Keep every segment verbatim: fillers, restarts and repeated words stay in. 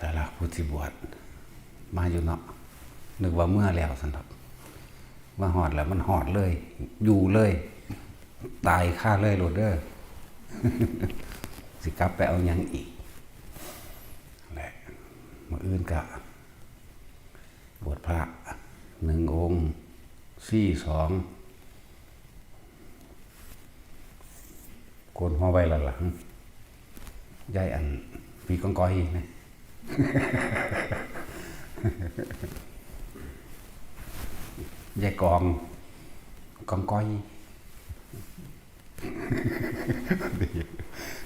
แต่ละผู้ที่บวชมาอยู่เนาะ นึกว่าเมือแล้วซั่นดอก มาฮอดแล้วมันฮอดเลย อยู่เลย ตายคาเลยโลดเด้อ สิกลับไปเอาหยังอีก แหละ มื้ออื่นกะ บวชพระหนึ่งองค์ ซี่สอง โกนหัวไว้แล้วล่ะ ยายอัน ผีกองกอยนะ ยายกอง กองกอย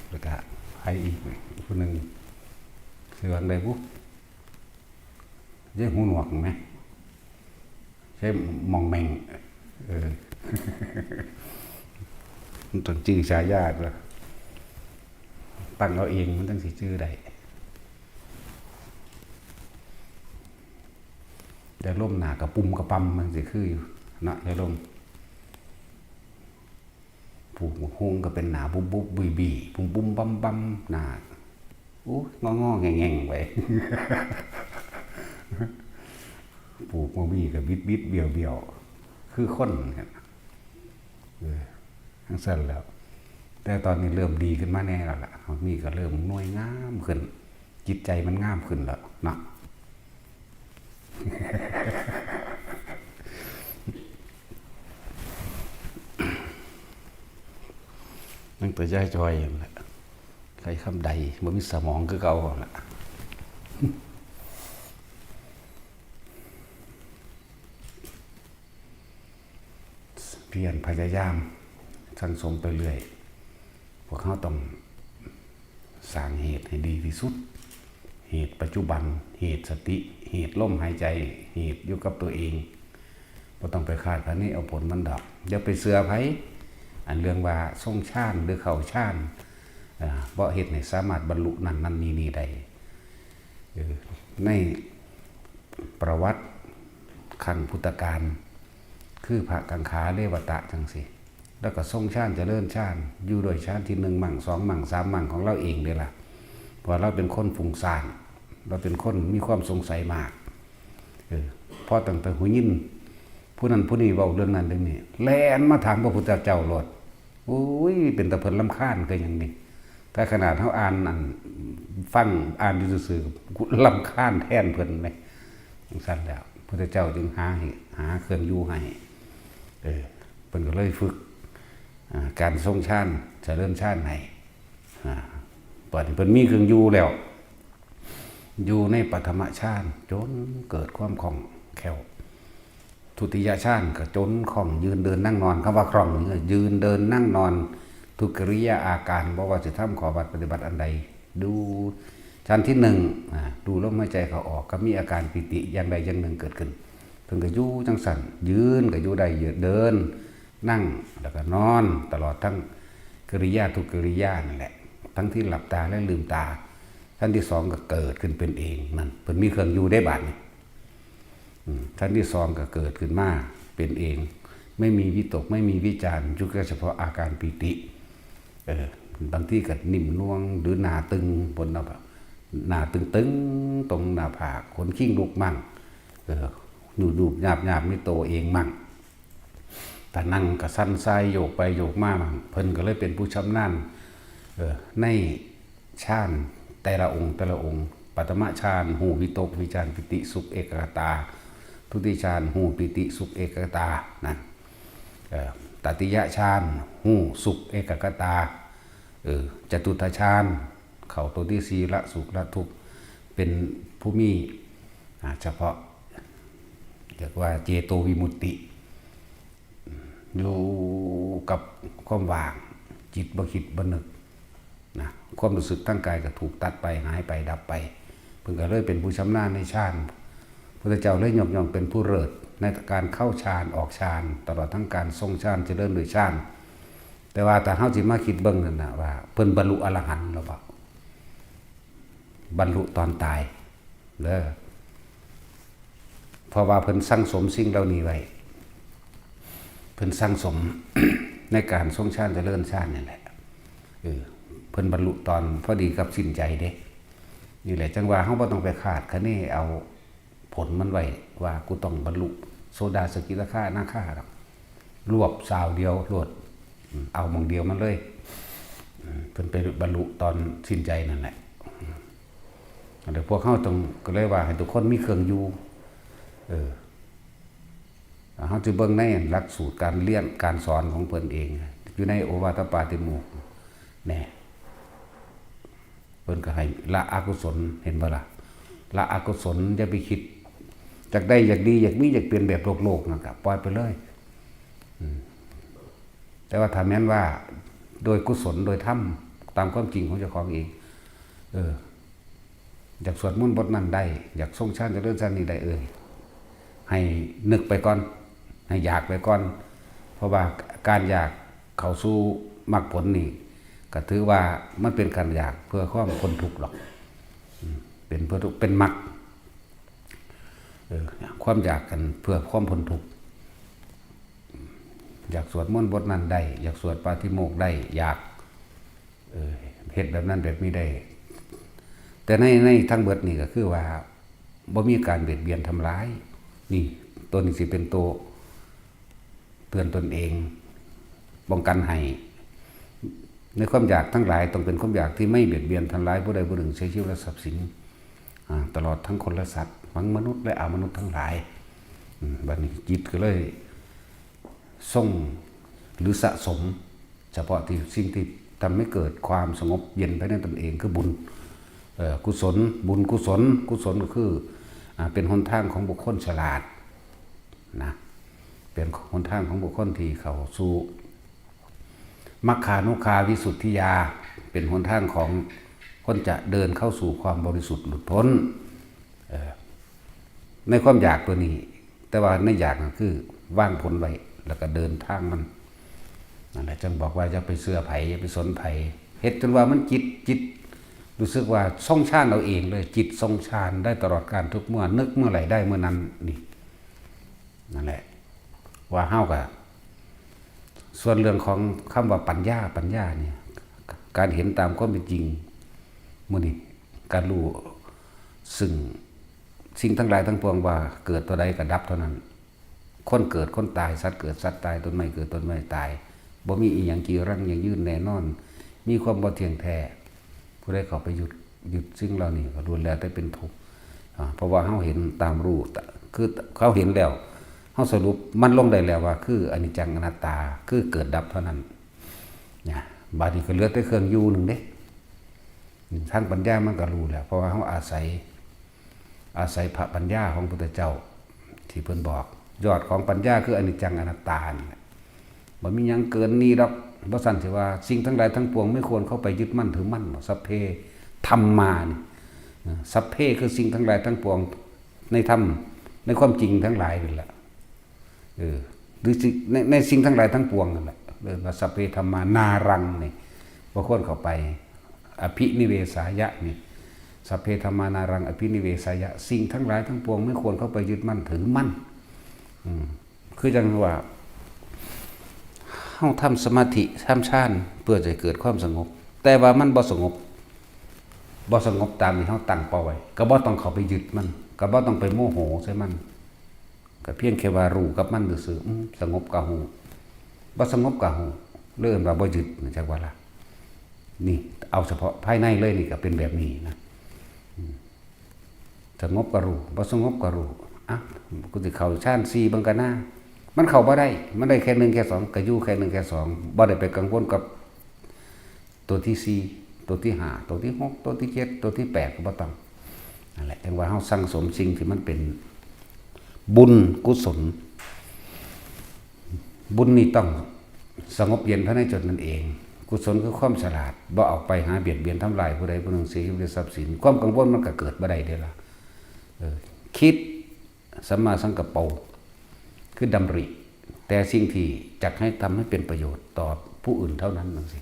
แล้วก็ใครอีกผู้หนึ่ง ชื่อว่าอะไรบุ ยายหูหนวกไหม ใช่หม่องแม่ง เออ มันต้องชื่อฉายาตัว ตั้งเอาเองมันต้องสิชื่อได้ แต่ร่มหนากระปุ่มกระปำมันสิคืออยู่ เนาะ ยายร่ม ผูกหมวกฮุ่งก็เป็นหนาบุบบุบบุยบี บุ้มบุ้มบั้มบั้ม หนา โอ้ย งองอแงงแงงไป ผูกหมวกบีก็บิดบิดเบียวเบียว คือคนเนี่ย เออ ทั้งสั้นแล้ว แต่ตอนนี้เริ่มดีขึ้นมาแน่แล้วล่ะ มีก็เริ่มหน่วยงามขึ้น จิตใจมันงามขึ้นแล้วเนาะ ตั้งแต่ยายจอยนั่นแหละ ใครคำใดบ่มีสมองคือเก่าหั่นล่ะ เพียรพยายามสั่งสมไปเรื่อย พวกเขาต้องสร้างเหตุให้ดีที่สุด เหตุปัจจุบัน เหตุสติ เหตุลมหายใจ เหตุอยู่กับตัวเอง บ่ต้องไปคาดคะเนเอาผลมันดอก อย่าไปเชื่อไผ อันเรื่องว่าทรงฌานหรือเข้าฌาน เอ่อ บ่เฮ็ดให้สามารถบรรลุนั่นนั่นนี่นี่ได้ เออ ในประวัติครั้งพุทธกาล คือพระกังขาเลวตะจังซี่ แล้วก็ทรงฌานเจริญฌาน อยู่ด้วยฌานที่หนึ่งมั่ง สองมั่ง สามมั่งของเราเองเด้ล่ะ เพราะว่าเราเป็นคนฟุ้งซ่าน เราเป็นคนมีความสงสัยมาก เออ พอตั้งแต่หูยิน ผู้นั้นผู้นี้เว้าเรื่องนั้นเรื่องนี้ แล่นมาถามพระพุทธเจ้าโลด โอ้ย เป็นตาเพิ่นรำคาญคือหยังนี่ แต่ขนาดเฮาอ่านอัน ฟังอ่านอยู่ซื่อๆ กูรำคาญแทนเพิ่นแหม จังซั่นแล้ว พุทธเจ้าจึงหาเหตุ หาเครื่องอยู่ให้ เออ เพิ่นก็เลยฝึก อ่า การทรงฌาน เจริญฌานให้ อ่า บัดนี้เพิ่นมีเครื่องอยู่แล้ว อยู่ในปฐมฌาน จนเกิดความคล่องแคล่ว ทุติยฌานก็จนคล่อง ยืนเดินนั่งนอน คำว่าคล่องนี่ ยืนเดินนั่งนอน ทุกกิริยาอาการ บ่ว่าสิทำข้อวัดปฏิบัติอันใด ดูฌานที่หนึ่ง อ่า ดูลมหายใจเข้าออก ก็มีอาการปีติอย่างใดอย่างหนึ่งเกิดขึ้น เพิ่นก็อยู่จังซั่น ยืนก็อยู่ได้ เดิน นั่ง แล้วก็นอน ตลอดทั้งกิริยาทุกกิริยานั่นแหละ ทั้งที่หลับตาและลืมตา ฌานที่สองก็เกิดขึ้นเป็นเอง นั่น เพิ่นมีเครื่องอยู่ได้บาดนี้ อืม ฌานที่สองก็เกิดขึ้นมาเป็นเอง ไม่มีวิตก ไม่มีวิจารณ์ อยู่แค่เฉพาะอาการปีติ เออ บางทีก็นิ่มนวล หรือหน้าตึง บนหน้าผาก หน้าตึงๆ ตรงหน้าผาก ขนคิ้งลุกมั่ง เออ หยูบๆ หยาบๆ ในตัวเองมั่ง ถ้านั่งก็สั่นทรายโยกไปโยกมามั่ง เพิ่นก็เลยเป็นผู้ชำนาญ เออ ในฌานแต่ละองค์แต่ละองค์ ปฐมฌาน ฮู้วิตกวิจารปีติสุขเอกคตา ทุติยฌาน ฮู้ปีติสุขเอกคตา นั่น เอ่อ ตติยฌาน ฮู้สุขเอกคตา เออ จตุตถฌาน เข้าตัวที่สี่ ละสุขละทุกข์ เป็นผู้มี อ่า เฉพาะ เรียกว่าเจโตวิมุตติ อยู่กับความว่าง จิตบ่คิดบ่นึก นะ ความรู้สึกทางกายก็ถูกตัดไป หายไป ดับไป เพิ่นก็เลยเป็นผู้ชำนาญในฌาน พุทธเจ้าเลยยกย่องเป็นผู้เลิศในการเข้าฌาน ออกฌาน ตลอดทั้งการทรงฌาน เจริญด้วยฌาน แต่ว่าถ้าเฮาสิมาคิดเบิ่งนั่นน่ะว่า เพิ่นบรรลุอรหันต์แล้วบ่ บรรลุตอนตายเด้อ เพราะว่าเพิ่นสั่งสมสิ่งเหล่านี้ไว้ เพิ่นสั่งสม ในการทรงฌานเจริญฌานนี่แหละ เออ เพิ่นบรรลุตอนพอดีกับสิ้นใจเด้ นี่แหละจั่งว่าเฮาบ่ต้องไปคาดคะเนเอาผลมันไว้ ว่ากูต้องบรรลุโสดาสกิทาคาอนาคาดอก รวบซาวเดียวโลด อืม เอาหม่องเดียวมันเลย อืม เพิ่นไปบรรลุตอนสิ้นใจนั่นแหละ อืม อันนี้พวกเฮาต้อง ก็เลยว่าให้ทุกคนมีเครื่องอยู่ เออ เฮาสิเบิ่งในหลักสูตรการเรียนการสอนของเพิ่นเอง อยู่ในโอวาทปาติโมกข์แน่ เพิ่นก็ให้ละอกุศล เห็นบ่ล่ะ ละอกุศล อย่าไปคิด อยากได้ อยากดี อยากมี อยากเป็นแบบโลกๆ นั่นก็ปล่อยไปเลย อืม แต่ว่าถ้าแม่นว่าโดยกุศล โดยธรรม ตามความจริงของเจ้าของเอง เออ อยากสวดมนต์บทนั้นได้ อยากทรงฌานเจริญฌานนี้ได้ เออ ให้นึกไปก่อน ให้อยากไปก่อน เพราะว่าการอยากเข้าสู่มรรคผลนี่ ก็ถือว่ามันเป็นการอยากเพื่อความพ้นทุกข์ดอก อืม เป็นเพื่อทุกข์ เป็นมรรค เออ ความอยากกันเพื่อความพ้นทุกข์ อยากสวดมนต์บทนั้นได้ อยากสวดปาฏิโมกข์ได้ อยาก เออ เฮ็ดแบบนั้นแบบนี้ได้ แต่ใน ในทั้งเบิดนี่ก็คือว่า บ่มีการเบียดเบียนทำร้าย นี่ ตัวนี้สิเป็นตัวเตือนตนเอง ป้องกันให้ ในความอยากทั้งหลายต้องเป็นความอยากที่ไม่เบียดเบียนทำร้ายผู้ใดผู้หนึ่ง เสียชีวิตและทรัพย์สิน อ่า ตลอดทั้งคนและสัตว์ ทั้งมนุษย์และอมนุษย์ทั้งหลาย อืม บัดนี้จิตก็เลยทรงหรือสะสม เฉพาะที่สิ่งที่ทำให้เกิดความสงบเย็นภายในตนเองคือบุญ เอ่อ กุศล บุญกุศล กุศลก็คือ อ่า เป็นหนทางของบุคคลฉลาดนะ เป็นหนทางของบุคคลที่เข้าสู่ มัคคานุคาวิสุทธิยา เป็นหนทางของคนจะเดินเข้าสู่ความบริสุทธิ์หลุดพ้น เอ่อ ในความอยากตัวนี้ แต่ว่าในอยากนั่นคือวางผลไว้ แล้วก็เดินทางมัน นั่นแหละ จั่งบอกว่าอย่าไปเชื่อไผ อย่าไปสนไผ เฮ็ดจนว่ามันจิต จิต รู้สึกว่าทรงฌานเอาเองเลย จิตทรงฌานได้ตลอดกาลทุกเมื่อ นึกเมื่อไหร่ได้เมื่อนั้น นี่ นั่นแหละ ว่าเฮาก็ ส่วนเรื่องของคำว่าปัญญา ปัญญาเนี่ย การเห็นตามความเป็นจริง มื้อนี้ การรู้ ซึ่งสิ่งทั้งหลายทั้งปวงว่าเกิดเท่าใดก็ดับเท่านั้น คนเกิดคนตาย สัตว์เกิดสัตว์ตาย ต้นไม้เกิดต้นไม้ตาย บ่มีอีหยังจีรังยั่งยืนแน่นอน มีความบ่เที่ยงแท้ ผู้ใดเข้าไปยึด ยึดสิ่งเหล่านี้ก็ล้วนแล้วแต่เป็นทุกข์ อ่า เพราะว่าเฮาเห็นตามรู้ คือเฮาเห็นแล้ว เฮาสรุปมันลงได้แล้วว่าคืออนิจจังอนัตตา คือเกิดดับเท่านั้น นะ บาดนี้ก็เหลือแต่เครื่องอยู่หนึ่งเด้ ทางปัญญามันก็รู้แล้ว เพราะว่าเฮาอาศัย อาศัยพระปัญญาของพุทธเจ้า ที่เพิ่นบอก ยอดของปัญญาคืออนิจจังอนัตตานี่แหละ บ่มีหยังเกินนี้ดอก บ่ซั้นสิว่าสิ่งทั้งหลายทั้งปวงไม่ควรเข้าไปยึดมั่นถือมั่น สัพเพธัมมานี่ นะ สัพเพคือสิ่งทั้งหลายทั้งปวง ในธรรม ในความจริงทั้งหลายนั่นแหละ เออ หรือสิ่ง ใน ในสิ่งทั้งหลายทั้งปวงนั่นแหละ เรียกว่าสัพเพธัมมานารังนี่ บ่ควรเข้าไป อภินิเวสายะนี่ สัพเพธัมมานารังอภินิเวสายะ สิ่งทั้งหลายทั้งปวงไม่ควรเข้าไปยึดมั่นถือมั่น อืม คือจั่งว่า เฮาทำสมาธิ ทำฌาน เพื่อจะเกิดความสงบ แต่ว่ามันบ่สงบ บ่สงบตามที่เฮาตั้งเป้าไว้ ก็บ่ต้องเข้าไปยึดมัน ก็บ่ต้องไปโมโหใส่มัน ก็เพียงแค่ว่ารู้กับมันซื่อๆ อืม สงบก็ฮู้ บ่สงบก็ฮู้ เลยเอิ้นว่าบ่ยึด จักว่าล่ะ นี่ เอาเฉพาะภายในเลยนี่ก็เป็นแบบนี้นะ อืม สงบก็รู้ บ่สงบก็รู้ อ่ะ กูสิเข้าฌานสี่เบิ่งกันนะ มันเข้าบ่ได้ มันได้แค่หนึ่งแค่สอง ก็อยู่แค่หนึ่งแค่สอง บ่ได้ไปกังวลกับ ตัวที่สี่ ตัวที่ห้า ตัวที่หก ตัวที่เจ็ด ตัวที่แปด ก็บ่ต้อง นั่นแหละ จั่งว่าเฮาสั่งสมสิ่งที่มันเป็นบุญกุศล บุญนี่ต้องสงบเย็นภายในตนนั่นเอง กุศลคือความฉลาด บ่ออกไปหาเบียดเบียนทำลายผู้ใดผู้หนึ่ง เสียชีวิตหรือทรัพย์สิน ความกังวลมันก็เกิดบ่ได้เด้ล่ะ เออ คิด สัมมาสังกัปโป คือดำริ แต่สิ่งที่จักให้ทำให้เป็นประโยชน์ต่อผู้อื่นเท่านั้นจั่งซี้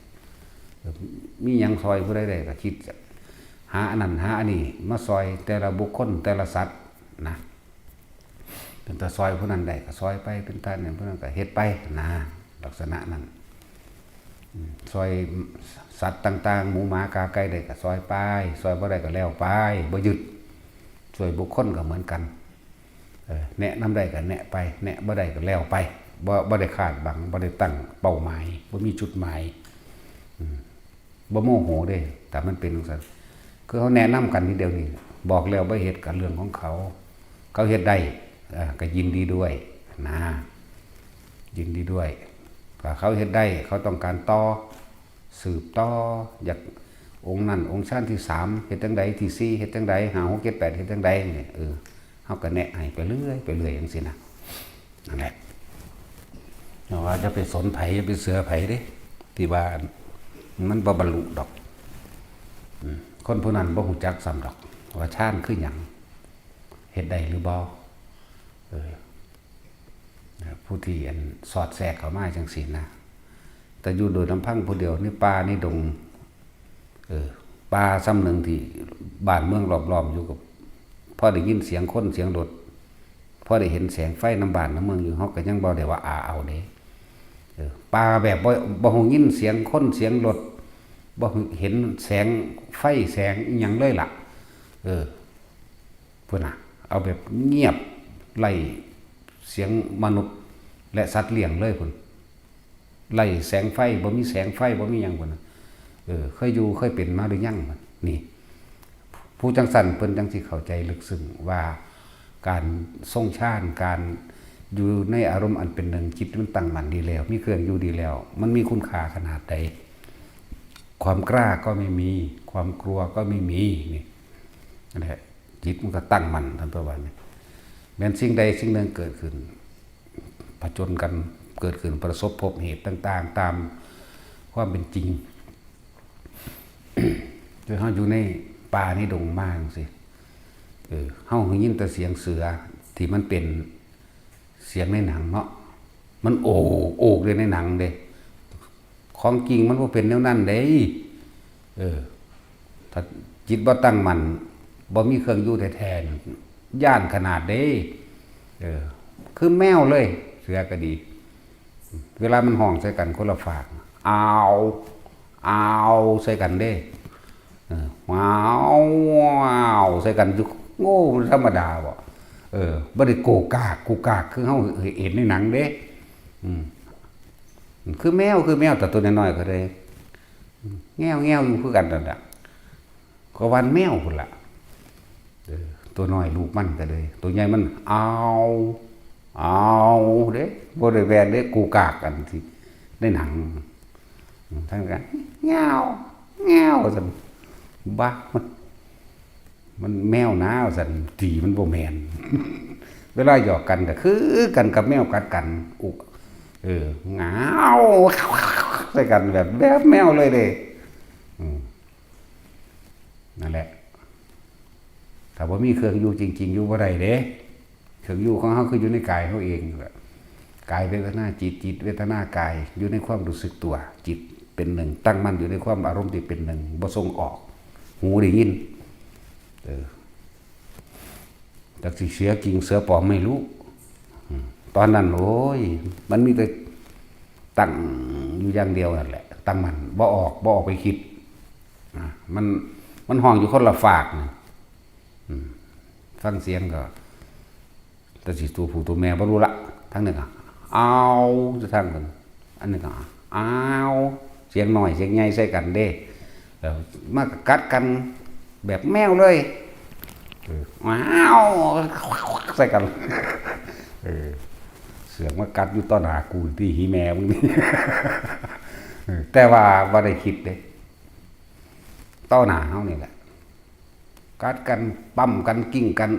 มีหยังซอยผู้ใดได้ก็คิด หาอันนั้นหาอันนี้มาซอยแต่ละบุคคลแต่ละสัตว์นะ เป็นตาซอยผู้นั้นได้ก็ซอยไป เป็นตาเนี่ยผู้นั้นก็เฮ็ดไปนะ ลักษณะนั้น ซอยสัตว์ต่างๆ หมูหมากาไก่ได้ก็ซอยไป ซอยบ่ได้ก็แล้วไป บ่ยึด ช่วยบุคคลก็เหมือนกัน เออ แนะนำได้ก็แนะไป แนะบ่ได้ก็แล้วไป บ่ บ่ได้คาดหวัง บ่ได้ตั้งเป้าหมาย บ่มีจุดหมาย อืม บ่โมโหเด้ ถ้ามันเป็นจั่งซั้น คือเขาแนะนำกันทีเดียวนี่ บอกแล้วบ่เฮ็ดก็เรื่องของเขา เขาเฮ็ดได้ เออ ก็ยินดีด้วยนะ ยินดีด้วย ถ้าเขาเฮ็ดได้ เขาต้องการต่อ สืบต่อ อยากองค์นั้น องค์ฌานที่สาม เฮ็ดจั่งใด ที่สี่ เฮ็ดจั่งใด ห้า หก เจ็ด แปด เฮ็ดจั่งใดนี่ เออ เฮาก็แนะให้ไปเรื่อย ไปเรื่อยจั่งซี้นะ นั่นแหละ อย่าว่าจะไปสนไผ อย่าไปเชื่อไผเด้ ที่ว่ามันบ่บรรลุดอก อืม คนผู้นั้นบ่ฮู้จักซ้ำดอก ว่าฌานคือหยัง เฮ็ดได้หรือบ่ เออ ผู้ที่อันสอดแทรกเข้ามาจั่งซี้นะ แต่อยู่โดยลำพังผู้เดียวในป่าในดง เออ ป่าส่ำหนึ่งที่บ้านเมืองล้อมๆอยู่กับ พอได้ยินเสียงคนเสียงรถ พอได้เห็นแสงไฟนำบ้านนำเมืองอยู่ เฮาก็ยังบ่ได้ว่าอาเอาเด้ เออ ป่าแบบบ่ บ่ฮู้ยินเสียงคนเสียงรถ บ่เห็นแสงไฟแสงอิหยังเลยล่ะ เออ พุ้นน่ะ เอาแบบเงียบ ไร้เสียงมนุษย์และสัตว์เลี้ยงเลยพุ้น ไร้แสงไฟ บ่มีแสงไฟ บ่มีหยังพุ้นน่ะ เออ เคยอยู่เคยเป็นมาหรือยัง นี่ ผู้จั่งซั้นเพิ่นจั่งสิเข้าใจลึกซึ้งว่า การทรงฌาน การอยู่ในอารมณ์อันเป็นหนึ่ง จิตมันตั้งมั่นดีแล้ว มีเครื่องอยู่ดีแล้ว มันมีคุณค่าขนาดใด ความกล้าก็ไม่มี ความกลัวก็ไม่มี นี่ นั่นแหละ จิตมันก็ตั้งมั่น ท่านประว่านี่ แม้นสิ่งใดสิ่งหนึ่งเกิดขึ้น ผจญกัน เกิดขึ้น ประสบพบเหตุต่างๆ ตามความเป็นจริง โดยเฮาอยู่ในป่าในดงมาจั่งซี้ เออ เฮาได้ยินแต่เสียงเสือที่มันเป็นเสียงในหนังเนาะ มันโอก โอกเลยในหนังเด้ ของจริงมันบ่เป็นแนวนั้นเด้ เออ ถ้าจิตบ่ตั้งมั่น บ่มีเครื่องอยู่แท้ๆนี่ ย้านขนาดเด้ เออ คือแมวเลย เสือก็ดี เวลามันฮ้องใส่กันคนละฟาก อ้าว อ้าว ใส่กันเด้ เออ ว้าว ว้าว ใส่กันอยู่ โง่ มันธรรมดาบ่ เออ บ่ได้โกกาก กูกาก คือเฮาเห็นในหนังเด้ อืม คือแมว คือแมว แต่ตัวน้อยๆก็ได้ แง่วแง่วอยู่คือกันนั่นแหละ ก็วันแมวพุ้นละ เออ ตัวน้อยลูกมันก็เลย ตัวใหญ่มัน อ้าว อ้าว เด้ บ่ได้แวกเด้ กูกากกันที่ในหนัง ทั้งกัน แง่ว แง่ว ว่าซั่น บ้า มัน มันแมวนะ ว่าซั่น ตีมันบ่แม่น เวลาหยอกกันก็คือกันกับแมวกัดกัน อุก เออ งาว ใส่กันแบบ แบบแมวเลยเด้ อืม นั่นแหละ ถ้าบ่มีเครื่องอยู่จริงๆ อยู่บ่ได้เด้ เครื่องอยู่ของเฮาคืออยู่ในกายเฮาเองนั่นแหละ กายเวทนาจิต จิตเวทนากาย อยู่ในความรู้สึกตัว จิตเป็นหนึ่ง ตั้งมั่นอยู่ในความอารมณ์ที่เป็นหนึ่ง บ่ส่งออก หูได้ยิน เออ จักสิเสือจริงเสือปลอมไม่รู้ อืม ตอนนั้น โอ้ย มันมีแต่ตั้งอยู่อย่างเดียวนั่นแหละ ตั้งมั่น บ่ออก บ่ออกไปคิด อ่ะ มัน มันฮ้องอยู่คนละฟากนี่ อืม ฟังเสียงก็ แต่สิตัวผู้ตัวแม่บ่รู้ละ ทางหนึ่งอ่ะ อ้าว จะทางหนึ่ง อันหนึ่งอ่ะ อ้าว เสียงน้อยเสียงใหญ่ใส่กันเด้ แล้วมากัดกันแบบแมวเลย เออ อ้าว ใส่กัน เออ เสือกมากัดอยู่ต่อหน้ากูที่หีแม่มึงนี่ เออ แต่ว่าบ่ได้คิดเด้ ต่อหน้าเฮานี่แหละ กัดกัน ปั๊มกัน กิ้งกัน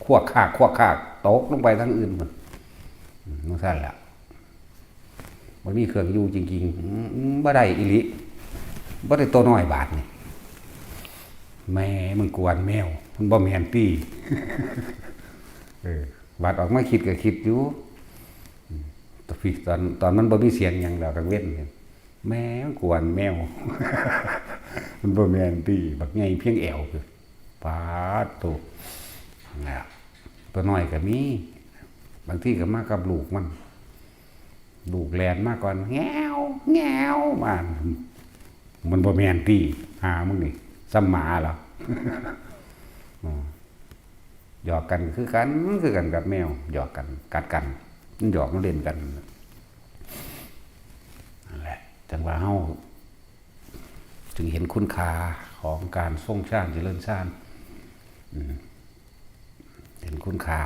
ขวกขาก ขวกขาก ตกลงไปทางอื่นพุ้น อืม จั่งซั้นแหละ บ่มีเครื่องอยู่จริงๆ อืม บ่ได้อีหลี บ่ได้ตัวน้อยบาดนี่ แม่มึงกวนแมว มันบ่แม่นตี้ เออ บาดออกมาคิดก็คิดอยู่ อืม ตอนพี่ ตอน ตอนมันบ่มีเสียงหยังดอกกลางเว็นเนี่ย แม่มึงกวนแมว มันบ่แม่นตี้ บักใหญ่เพียงแอวคือ ปาดโธ่ นะ ตัวน้อยก็มี บางทีก็มากับลูกมัน ลูกแล่นมาก่อน แง้ว แง้ว มา มันบ่แม่นติ หามึงนี่ ซ้ำหมาเหรอ อืม หยอกกันคือกัน คือกันกับแมว หยอกกัน กัดกัน มันหยอกมันเล่นกัน นั่นแหละ จั่งว่าเฮา จึงเห็นคุณค่าของการทรงฌาน เจริญฌาน อืม เห็นคุณค่า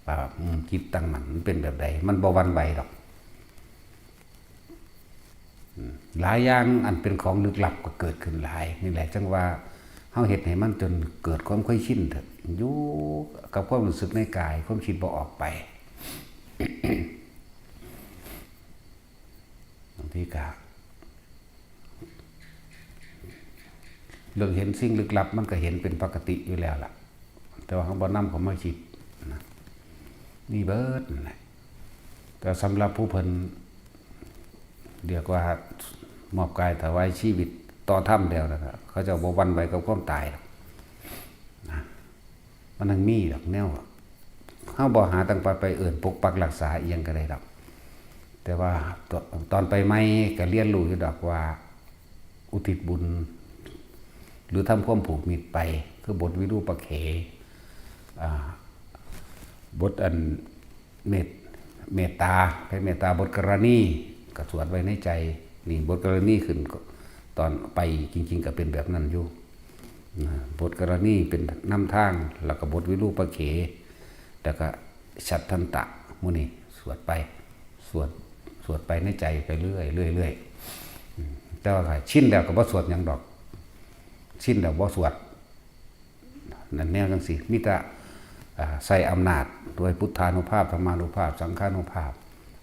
ว่า อืม จิตตั้งมั่นมันเป็นแบบใด มันบ่หวั่นไหวดอก อืม หลายอย่างอันเป็นของลึกลับก็เกิดขึ้นหลาย นี่แหละ จั่งว่าเฮาเฮ็ดให้มันจนเกิดความเคยชินเถอะ อยู่กับความรู้สึกในกาย ความคิดบ่ออกไป บางทีก็ เรื่องเห็นสิ่งลึกลับมันก็เห็นเป็นปกติอยู่แล้วล่ะ แต่ว่าเฮาบ่นำเข้ามาคิดนะ นี่เบิดนั่นแหละ แต่สำหรับผู้เพิ่น เรียกว่ามอบกายถวายชีวิตต่อธรรมแล้วนะครับ เขาเจ้าบ่หวั่นไหวกับความตายหรอกนะ มันยังมีดอกแนว เฮาบ่หาทางไป ไปเอิ้นปกปักรักษาอิหยังก็ได้ดอก แต่ว่าต- ตอนไปใหม่ก็เรียนรู้อยู่ดอกว่า อุทิศบุญ หรือทำความผูกมิตรไป คือบทวิรูปเข อ่า บทอันเมต- เมตตา แผ่เมตตา บทกรณี ก็สวดไว้ในใจ นี่บทกรณีขึ้นก็ ตอนไปจริงๆก็เป็นแบบนั้นอยู่ นะ บทกรณีเป็นนำทาง แล้วก็บทวิรูปเข แล้วก็ฉัฏฐันตะ หมู่นี้สวดไป สวด สวดไปในใจไปเรื่อยๆ เรื่อยๆ อืม แต่ว่าก็ชินแล้วก็บ่สวดหยังดอก ชินแล้วบ่สวด นั่นแนวจั่งซี้ มีแต่ อ่า ใช้อำนาจด้วยพุทธานุภาพ ธรรมานุภาพ สังฆานุภาพ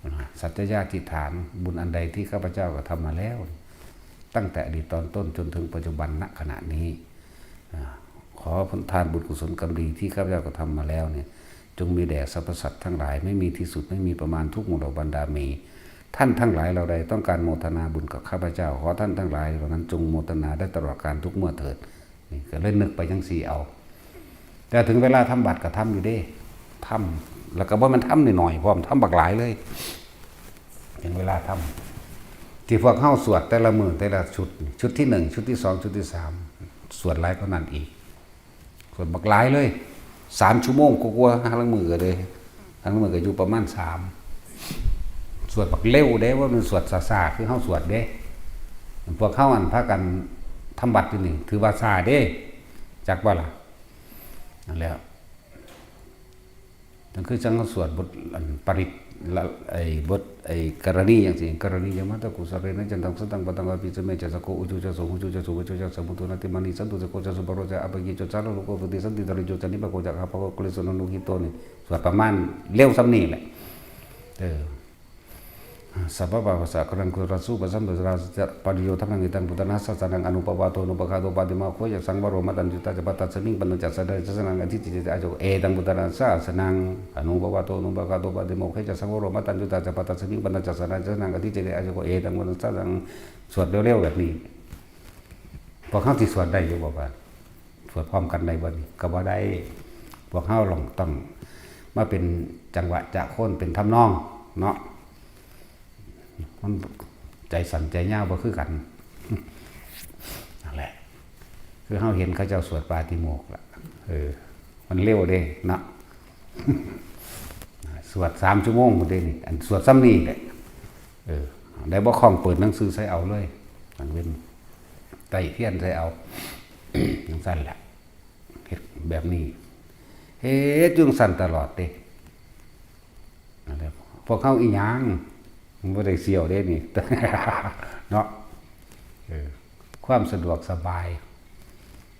นะ สัจจญาธิษฐาน บุญอันใดที่ข้าพเจ้ากระทำมาแล้ว ตั้งแต่อดีตตอนต้นจนถึงปัจจุบัน ณ ขณะนี้ อ่า ขอผลทานบุญกุศลกรรมดีที่ข้าพเจ้ากระทำมาแล้วเนี่ย จงมีแด่สรรพสัตว์ทั้งหลาย ไม่มีที่สุด ไม่มีประมาณ ทุกหมู่เหล่าบรรดา มีท่านทั้งหลายเหล่าใดต้องการโมทนาบุญกับข้าพเจ้า ขอท่านทั้งหลายเหล่านั้นจงโมทนาได้ตลอดกาลทุกเมื่อเถิด นี่ก็เลยนึกไปจั่งซี้เอา แต่ถึงเวลาทำบัตรก็ทำอยู่เด้ ทำ แล้วก็บ่แม่นทำน้อยๆ พร้อม ทำบักหลายเลย ถึงเวลาทำ ที่พวกเฮาสวดแต่ละมื้อแต่ละชุด ชุดที่หนึ่ง ชุดที่สอง ชุดที่สาม สวดหลายกว่านั้นอีก สวดบักหลายเลย สามชั่วโมงกว่าๆ หาลางมื้อก็เลย หาลางมื้อก็อยู่ประมาณสาม สวดบักเร็วเด้ ว่ามันสวดช้าๆ คือเฮาสวดเด้ พวกเฮาอันพากันทำบัตรอยู่นี่ ถือว่าช้าเด้ จักบ่ล่ะ นั่นแหละ นั่นคือจั่งเฮาสวดบทอันปริตรละ ไอ้บทไอ้กรณีจั่งซี้ กรณียมัตตกุสะเรนะจันตังสันตังปะตังอาภิสเมจะสะโกอุจุจะโสหุจุจะโสวจุจะสมุตุนัตติมานิสันตุสะโกจะสุปะโรจะอัปปะกิจจาระโลโกปติสันติตะริโยจะนิปะโกจะอาภะโกกลิสุนันโนหิโตนี่ สวดประมาณเร็วส่ำนี้แหละ เออ สัพพะปะปะสะกะรังกุสะลาสุปะสัมปะสะลาสะจะปะริโยธรรมังอิตังพุทธานาสสะนังอนุปะวาโท อนุปะคาโต ปาติโมกโข จะสังวโร มะตัญญูตา จะปะตัสสะมิง ปัณณะจัสสะเดจะสะนัง อธิจิตจะอาโย เอตังพุทธานาสสะนังอนุปะวาโท อนุปะคาโต ปาติโมกโข จะสังวโร มะตัญญูตา จะปะตัสสะมิง ปัณณะจัสสะเดจะสะนัง อธิจิตจะอาโย เอตังพุทธานาสสะนัง สวดเร็วๆ แบบนี้ พวกเฮาสิสวดได้อยู่บ่ว่า สวดพร้อมกันได้บ่นี่ ก็บ่ได้ พวกเฮาลองต้องมาเป็นจังหวะจะโคนเป็นทำนองเนาะ มันใจสั้นใจยาวบ่คือกัน นั่นแหละ คือเฮาเห็นเขาเจ้าสวดปาติโมกข์ล่ะ เออ มันเร็วเด้เนาะ สวดสามชั่วโมงพุ้นเด้นี่ อันสวดส่ำนี้แหละ เออ ได้บ่คล่องเปิดหนังสือใส่เอาเลย กลางเว็น ไต้เทียนใส่เอา จั่งซั้นแหละ เฮ็ดแบบนี้ เฮ็ดอยู่จั่งซั้นตลอดเด้ นั่นแหละ พวกเฮาอีหยัง มันบ่ได้เสี่ยวเด้นี่ เนาะ เออ ความสะดวกสบาย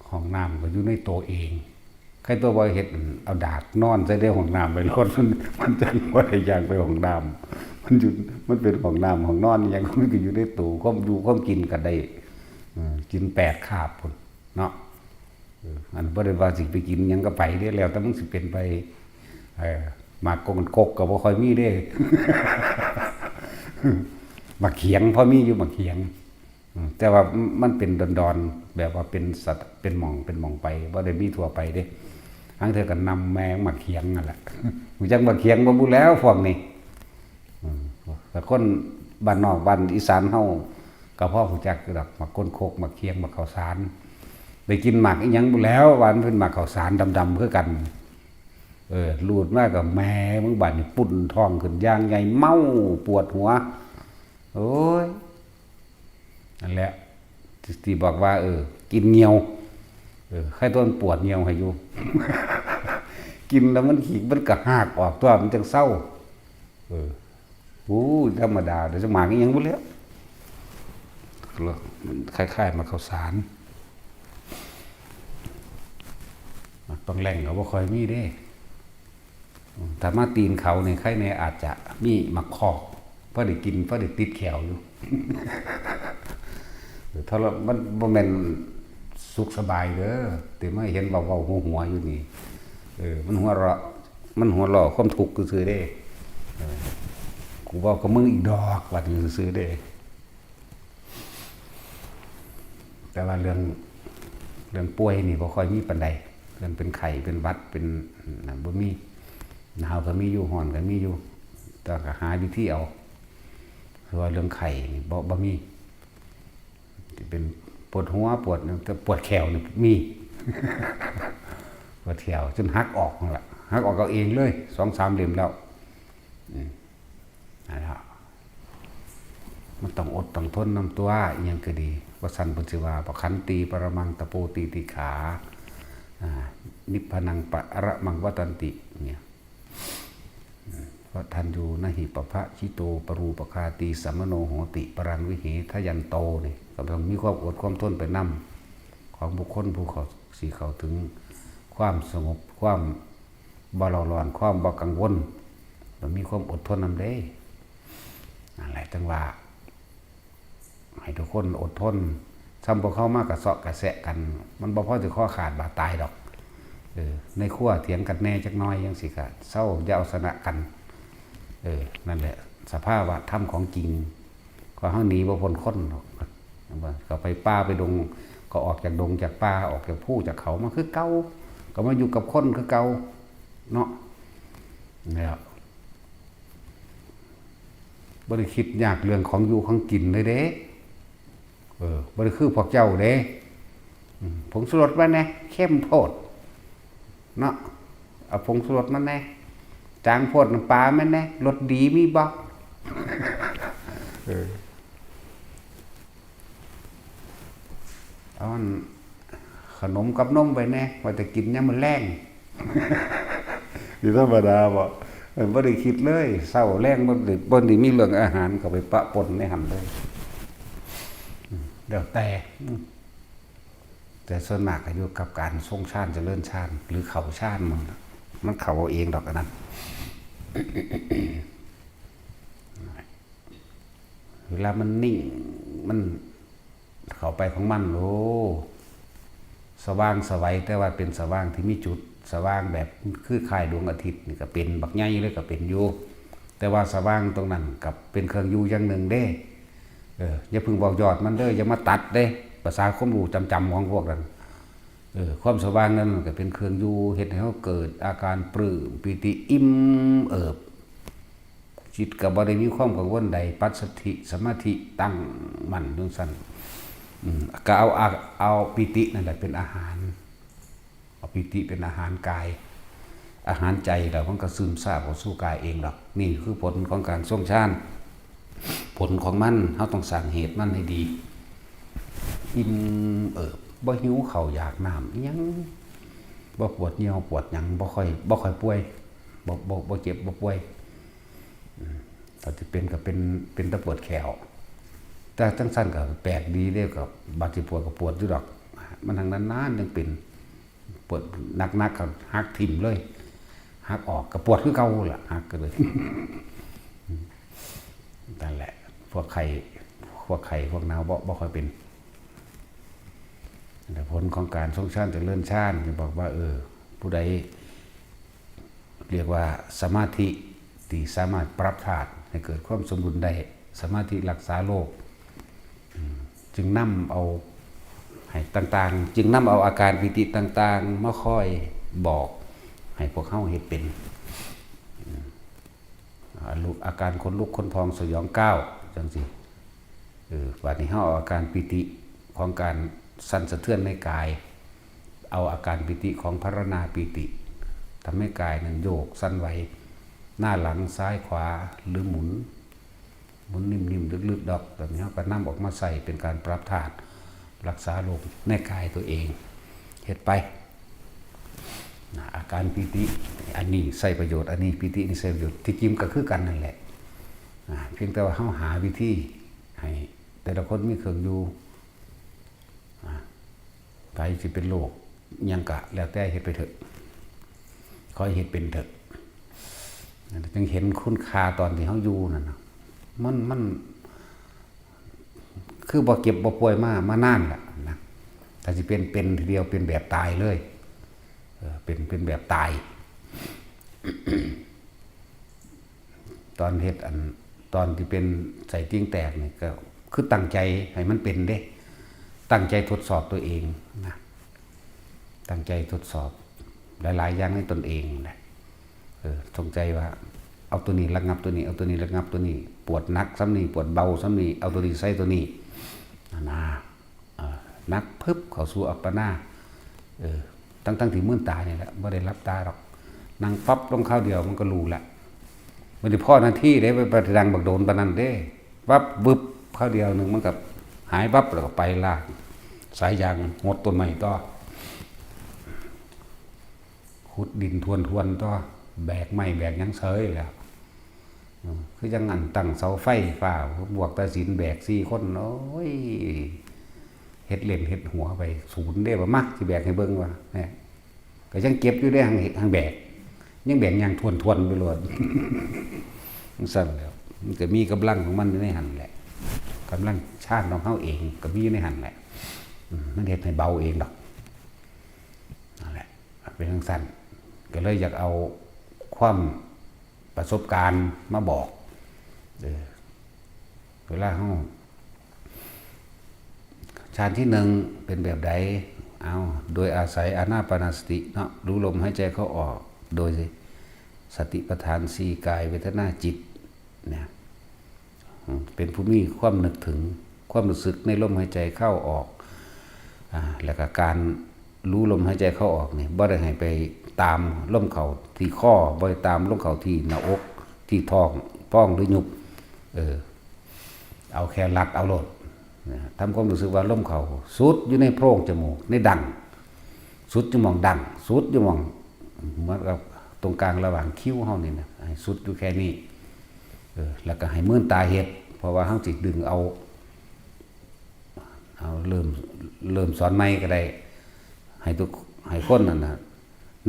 ห้องน้ำก็อยู่ในตัวเอง ใครตัวบ่เฮ็ด เอาดากนอนใส่ในห้องน้ำไปโลด มัน มันจั่งบ่ได้ย่างไปห้องน้ำ มันอยู่ มันเป็นห้องน้ำห้องนอนอิหยัง มันก็อยู่ในตัว ความอยู่ความกินก็ได้ เออ กินแปดคาบพุ้นเนาะ เออ อันบ่ได้ว่าสิไปกินหยังก็ไปเด้ แล้วแต่มึงสิเป็นไป เออ หมากกงคกก็บ่ค่อยมีเด้ หมากเขียงพอมีอยู่ หมากเขียง อืม แต่ว่ามันเป็นดอนๆ แบบว่าเป็นสัตว์ เป็นหม่อง เป็นหม่องไป บ่ได้มีทั่วไปเด้ ลางเทื่อก็นำแมงหมากเขียงนั่นแหละ รู้จักหมากเขียงบ่บุแล้วพวกนี้ อืม แต่คนบ้านนอกบ้านอีสานเฮาก็พอรู้จักอยู่ดอก หมากก้นโคก หมากเคียง หมากข้าวสาร ได้กินหมากอีหยังบุแล้ว ว่ามันเป็นหมากข้าวสารดำๆคือกัน เออ ลูดมาก็แหม มึงบาดนี่ปุ้นท้องขึ้นอย่างใหญ่ เมา ปวดหัว โอ้ย นั่นแหละ ที่บอกว่า เออ กินเหี่ยว เออ ใครตัวมันปวดเหี่ยวให้อยู่ กินแล้วมันขี้ มันก็หากออกตัว มันจังเซา เออ โอ้ย ธรรมดา เดี๋ยวจะหมากอีหยังบุแล้ว มันคล้ายๆ หมากข้าวสาร หมากต้องแหล่งก็บ่ค่อยมีเด้ อืม ถ้ามาตีนเขานี่ ใครแน่อาจจะมีหมากคอก พอได้กิน พอได้ติดแขวอยู่ เออ ถ้าเรา มันบ่แม่นสุขสบายเด้อ แต่มาเห็นเว้าๆหัวๆอยู่นี่ เออ มันหัวเราะ มันหัวเราะความทุกข์ซื่อๆเด้ เออ กูเว้ากับมึงอีกดอก ว่าจั่งซื่อๆเด้ แต่ว่าเรื่อง เรื่องป่วยนี่บ่ค่อยมีปานใด เรื่องเป็นไข้ เป็นหวัด เป็นนั่นบ่มี หนาวก็มีอยู่ ร้อนก็มีอยู่ แต่ก็หาวิธีเอา คือว่าเรื่องไข้นี่บ่ บ่มี สิเป็นปวดหัว ปวดหยัง แต่ปวดแขวนี่มี ปวดแขวจนหักออกนั่นล่ะ หักออกเอาเองเลย สองสามเล่มแล้ว อืม นั่นล่ะ มันต้องอดต้องทนนำตัว อิหยังก็ดี ว่าซั่นเพิ่นสิว่า ปะขันติปรมังตะโปติติขา อ่า นิพพานังปรมังวัตตันติ เนี่ย อืม วัฏฏัญญูนะหิปะพะชิโตปรูปคาตีสัมมโนโหติ ปรังวิเหทะยันโต นี่ ก็ต้องมีความอดความทนไปนำ ของบุคคลผู้เขา สิเข้าถึงความสงบ ความบ่เร่าร้อน ความบ่กังวล ต้องมีความอดทนนำเด้ นั่นแหละ จั่งว่า ให้ทุกคนอดทน ซ้ำพวกเขามากระเซาะกระแซะกัน มันบ่พอสิคอขาดบาดตายดอก เออ ในครัวเถียงกันแน่จักหน่อยจั่งซี้ก็เซา อย่าเอาชนะกัน เออ นั่นแหละ สภาวะธรรมของจริง ก็เฮาหนีบ่พ้นคนดอก เข้าไปป่าไปดง ก็ออกจากดงจากป่า ออกจากภูจากเขามาคือเก่า ก็มาอยู่กับคนคือเก่า เนาะ แล้ว บ่ได้คิดยากเรื่องของอยู่ของกินเลยเด้ เออ บ่ได้คือพวกเจ้าเด้ อืม ผงชูรสมาแหน่ เข้มโพด เนาะ เอาผงชูรสมาแหน่ จางโพด น้ำปลามาแหน่ รสดีมีบ่ เออ เอาอันขนมกับนมไว้แหน่ ว่าจะกินยามมื้อแลง สิธรรมดาบ่ เออ บ่ได้คิดเลย เช้าแลงบ่ได้ บ่ได้มีเรื่องอาหารเข้าไปปะปนในหั่นเลย อืม แล้วแต่ อืม แต่ส่วนมากก็อยู่กับการทรงฌานเจริญฌาน หรือเข้าฌานมันน่ะ มันเข้าเอาเองดอกอันนั้น เวลามันนิ่ง มันเข้าไปของมัน โอ้ สว่างไสว แต่ว่าเป็นสว่างที่มีจุด สว่างแบบคือคล้ายดวงอาทิตย์นี่ก็เป็น บักใหญ่เลยก็เป็นอยู่ แต่ว่าสว่างตรงนั้นก็เป็นเครื่องอยู่อย่างหนึ่งเด้ เออ อย่าเพิ่งบอกยอดมันเด้อ อย่ามาตัดเด้ ภาษาความรู้จำๆของพวกนั้น เออ ความสว่างนั้นก็เป็นเครื่องอยู่ เฮ็ดให้เราเกิดอาการปลื้มปีติอิ่มเอิบ จิตก็บ่ได้มีความกังวลใด ปัสสัทธิ สมาธิตั้งมั่นจั่งซั้น อืม ก็เอา เอา เอาปีตินั่นแหละเป็นอาหาร เอาปีติเป็นอาหารกาย อาหารใจแล้วมันก็ซึมซาบเข้าสู่กายเองดอก นี่คือผลของการทรงฌาน ผลของมัน เราต้องสร้างเหตุมันให้ดี อิ่มเอิบ บ่หิวข้าวอยากน้ำอิหยัง บ่ปวดเยี่ยวปวดหยัง บ่ค่อย บ่ค่อยป่วย บ่ บ่ บ่เจ็บ บ่ป่วย อืม ถ้าสิเป็นก็เป็น เป็นแต่ปวดแข้ว แต่จั่งซั้นก็แปลกดีเด้ ก็บาดสิปวดก็ปวดอยู่ดอก มันหั้งนานๆจั่งเป็น ปวดหนักๆก็หักถิ่มเลย หักออกก็ปวดคือเก่าล่ะ หักก็เลย นั่นแหละ พวกไข้ พวกไข้ พวกหนาวบ่ บ่ค่อยเป็น แต่ผลของการทรงฌานเจริญฌานจะบอกว่า เออ ผู้ใด เรียกว่าสมาธิที่สามารถปรับธาตุให้เกิดความสมดุลได้ สมาธิรักษาโรค อืม จึงนำเอาให้ต่างๆ จึงนำเอาอาการปีติต่างๆ มาคอยบอกให้พวกเฮาเฮ็ดเป็น อืม อ่า อาการขนลุกขนพองสยองก้าวจังซี่ เออ บัดนี้เฮาเอาอาการปีติของการสั่นสะเทือนในกาย เอาอาการปีติของพรรณาปีติ ทำให้กายนั้นโยกสั่นไหว หน้าหลังซ้ายขวา หรือหมุน หมุนนิ่มๆ ลึกๆ ดอก แบบนี้เฮาก็นำออกมาใช้เป็นการปรับธาตุ รักษาโรคในกายตัวเอง เฮ็ดไป นะ อาการปีติ อันนี้ใช้ประโยชน์ อันนี้ปีตินี่ใช้ประโยชน์ ที่จริงก็คือกันนั่นแหละ นะ เพียงแต่ว่าเฮาหาวิธีให้แต่ละคนมีเครื่องอยู่ นะ ไผสิเป็นโรคหยังกะแล้วแต่เฮ็ดไปเถอะ ขอให้เฮ็ดเป็นเถอะ จั่งเห็นคุณค่าตอนที่เฮาอยู่นั่นน่ะ มัน มัน คือบ่เจ็บบ่ป่วยมา มานานละนะ ถ้าสิเป็น เป็นทีเดียว เป็นแบบตายเลย เออ เป็น เป็นแบบตาย ตอนเฮ็ดอัน ตอนที่เป็นไส้ติ่งแตกนี่ก็คือตั้งใจให้มันเป็นเด้ ตั้งใจทดสอบตัวเองนะ ตั้งใจทดสอบหลายๆ อย่างในตนเองนะ เออ จงใจว่า เอาตัวนี้ระงับตัวนี้ เอาตัวนี้ระงับตัวนี้ ปวดหนักส่ำนี้ ปวดเบาส่ำนี้ เอาตัวนี้ใส่ตัวนี้ นะ เอ่อ หนักพึบเข้าสู่อัปปนา เออ ทั้งๆ ที่มืนตานี่แหละ บ่ได้หลับตาดอก นั่งปั๊บลงคราวเดียวมันก็รู้ละ บ่ได้พอนาทีเด้ ไป ไปนั่งบักโดนปานนั้นเด้ ปั๊บ วึบ คราวเดียวหนึ่งมันก็หายปั๊บ แล้วก็ไปลากสายยางหดต้นไม้ต่อ ขุดดินทวนๆ ต่อ แบกไม้แบกหยังเสยแล้ว อืม คือจั่งอันตั้งเสาไฟฟ้า บวกตาสินแบกสี่คน โอ้ย เฮ็ดเล่นเฮ็ดหัวไป ศูนย์เด้ ว่ามา สิแบกให้เบิ่ง ว่า เนี่ย ก็ยังเจ็บอยู่เด้ หั้ง หั้งแบก ยังแบกย่างทวนๆ ไปโลด จั่งซั้นแหล้ว มันก็มีกำลังของมันอยู่ในหั่นแหละ กำลังฌานของเฮาเองก็มีอยู่ในหั่นแหละ อืม มันเฮ็ดให้เบาเองดอก นั่นแหละ เป็นจั่งซั้น ก็เลยอยากเอาความประสบการณ์มาบอก เออ เวลาเฮา ฌานที่หนึ่งเป็นแบบใด เอา โดยอาศัยอานาปานสติเนาะ รู้ลมหายใจเข้าออก โดยสติปัฏฐานสี่ กาย เวทนา จิต เนี่ย อืม เป็นผู้มีความนึกถึง ความรู้สึกในลมหายใจเข้าออก อ่า แล้วก็การรู้ลมหายใจเข้าออกนี่ บ่ได้ให้ไปตามลมเข้าที่คอ บ่ได้ตามลมเข้าที่หน้าอก ที่ท้อง พองหรือยุบ เออ เอาแค่รัดเอาโลด นะ ทำความรู้สึกว่าลมเข้าสุดอยู่ในโพรงจมูก ในดั้ง สุดอยู่หม่องดั้ง สุดอยู่หม่อง เหมือนกับตรงกลางระหว่างคิ้วเฮานี่นะ ให้สุดอยู่แค่นี้ เออ แล้วก็ให้มืนตาเฮ็ด เพราะว่าเฮาสิดึงเอา เอาเริ่ม เริ่มสอนใหม่ก็ได้ ให้ทุก ให้คนนั่นน่ะ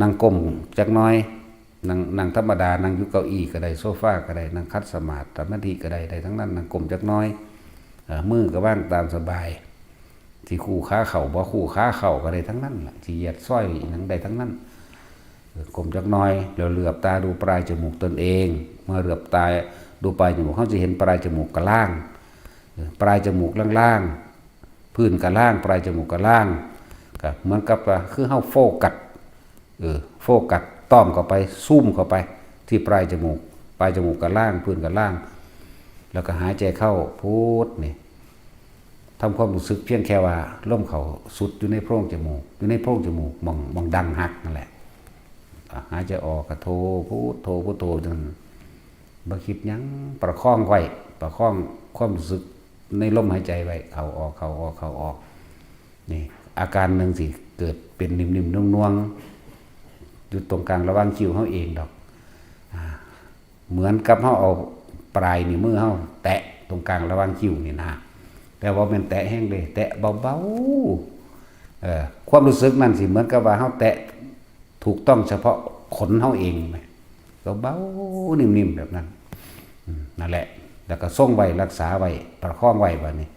นั่งก้มจักหน่อย นั่ง นั่งธรรมดา นั่งอยู่เก้าอี้ก็ได้ โซฟาก็ได้ นั่งขัดสมาธิก็ได้ ได้ทั้งนั้น นั่งก้มจักหน่อย เอ่อ มือก็วางตามสบาย สิคู่ขาเข้า บ่คู่ขาเข้าก็ได้ทั้งนั้นล่ะ สิเหยียดซอยอิหยังได้ทั้งนั้น เออ ก้มจักหน่อย แล้วเหลือบตาดูปลายจมูกตนเอง เมื่อเหลือบตาดูปลายจมูก เฮาสิเห็นปลายจมูกกะลาง เออ ปลายจมูกล่างๆ พื้นกะลาง ปลายจมูกกะลาง ก็เหมือนกับว่าคือเฮาโฟกัส เออ โฟกัส ต้อมเข้าไป ซูมเข้าไป ที่ปลายจมูก ปลายจมูกกะลาง พื้นกะลาง แล้วก็หายใจเข้า พุทธนี่ ทำความรู้สึกเพียงแค่ว่าลมเข้าสุดอยู่ในโพรงจมูก อยู่ในโพรงจมูก หม่อง หม่องดั้งหักนั่นแหละ อ่ะ หายใจออกก็โท พุทโธ พุทโธ จั่งนั้น บ่คิดหยัง ประคองไว้ ประคองความรู้สึกในลมหายใจไว้ เข้าออก เข้าออก เข้าออก นี่ อาการหนึ่งสิเกิดเป็นนิ่มๆ น่วงๆ อยู่ตรงกลางระหว่างคิ้วเฮาเองดอก อ่า เหมือนกับเฮาเอาปลายนิ้วมือเฮาแตะตรงกลางระหว่างคิ้วนี่นะ แต่ว่าแม่นแตะแฮงเด้ แตะเบาๆ เอ่อ ความรู้สึกนั่นสิเหมือนกับว่าเฮาแตะถูกต้องเฉพาะขนเฮาเอง เบาๆ นิ่มๆ แบบนั้น อืม นั่นแหละ แล้วก็ทรงไว้ รักษาไว้ ประคองไว้บัดนี้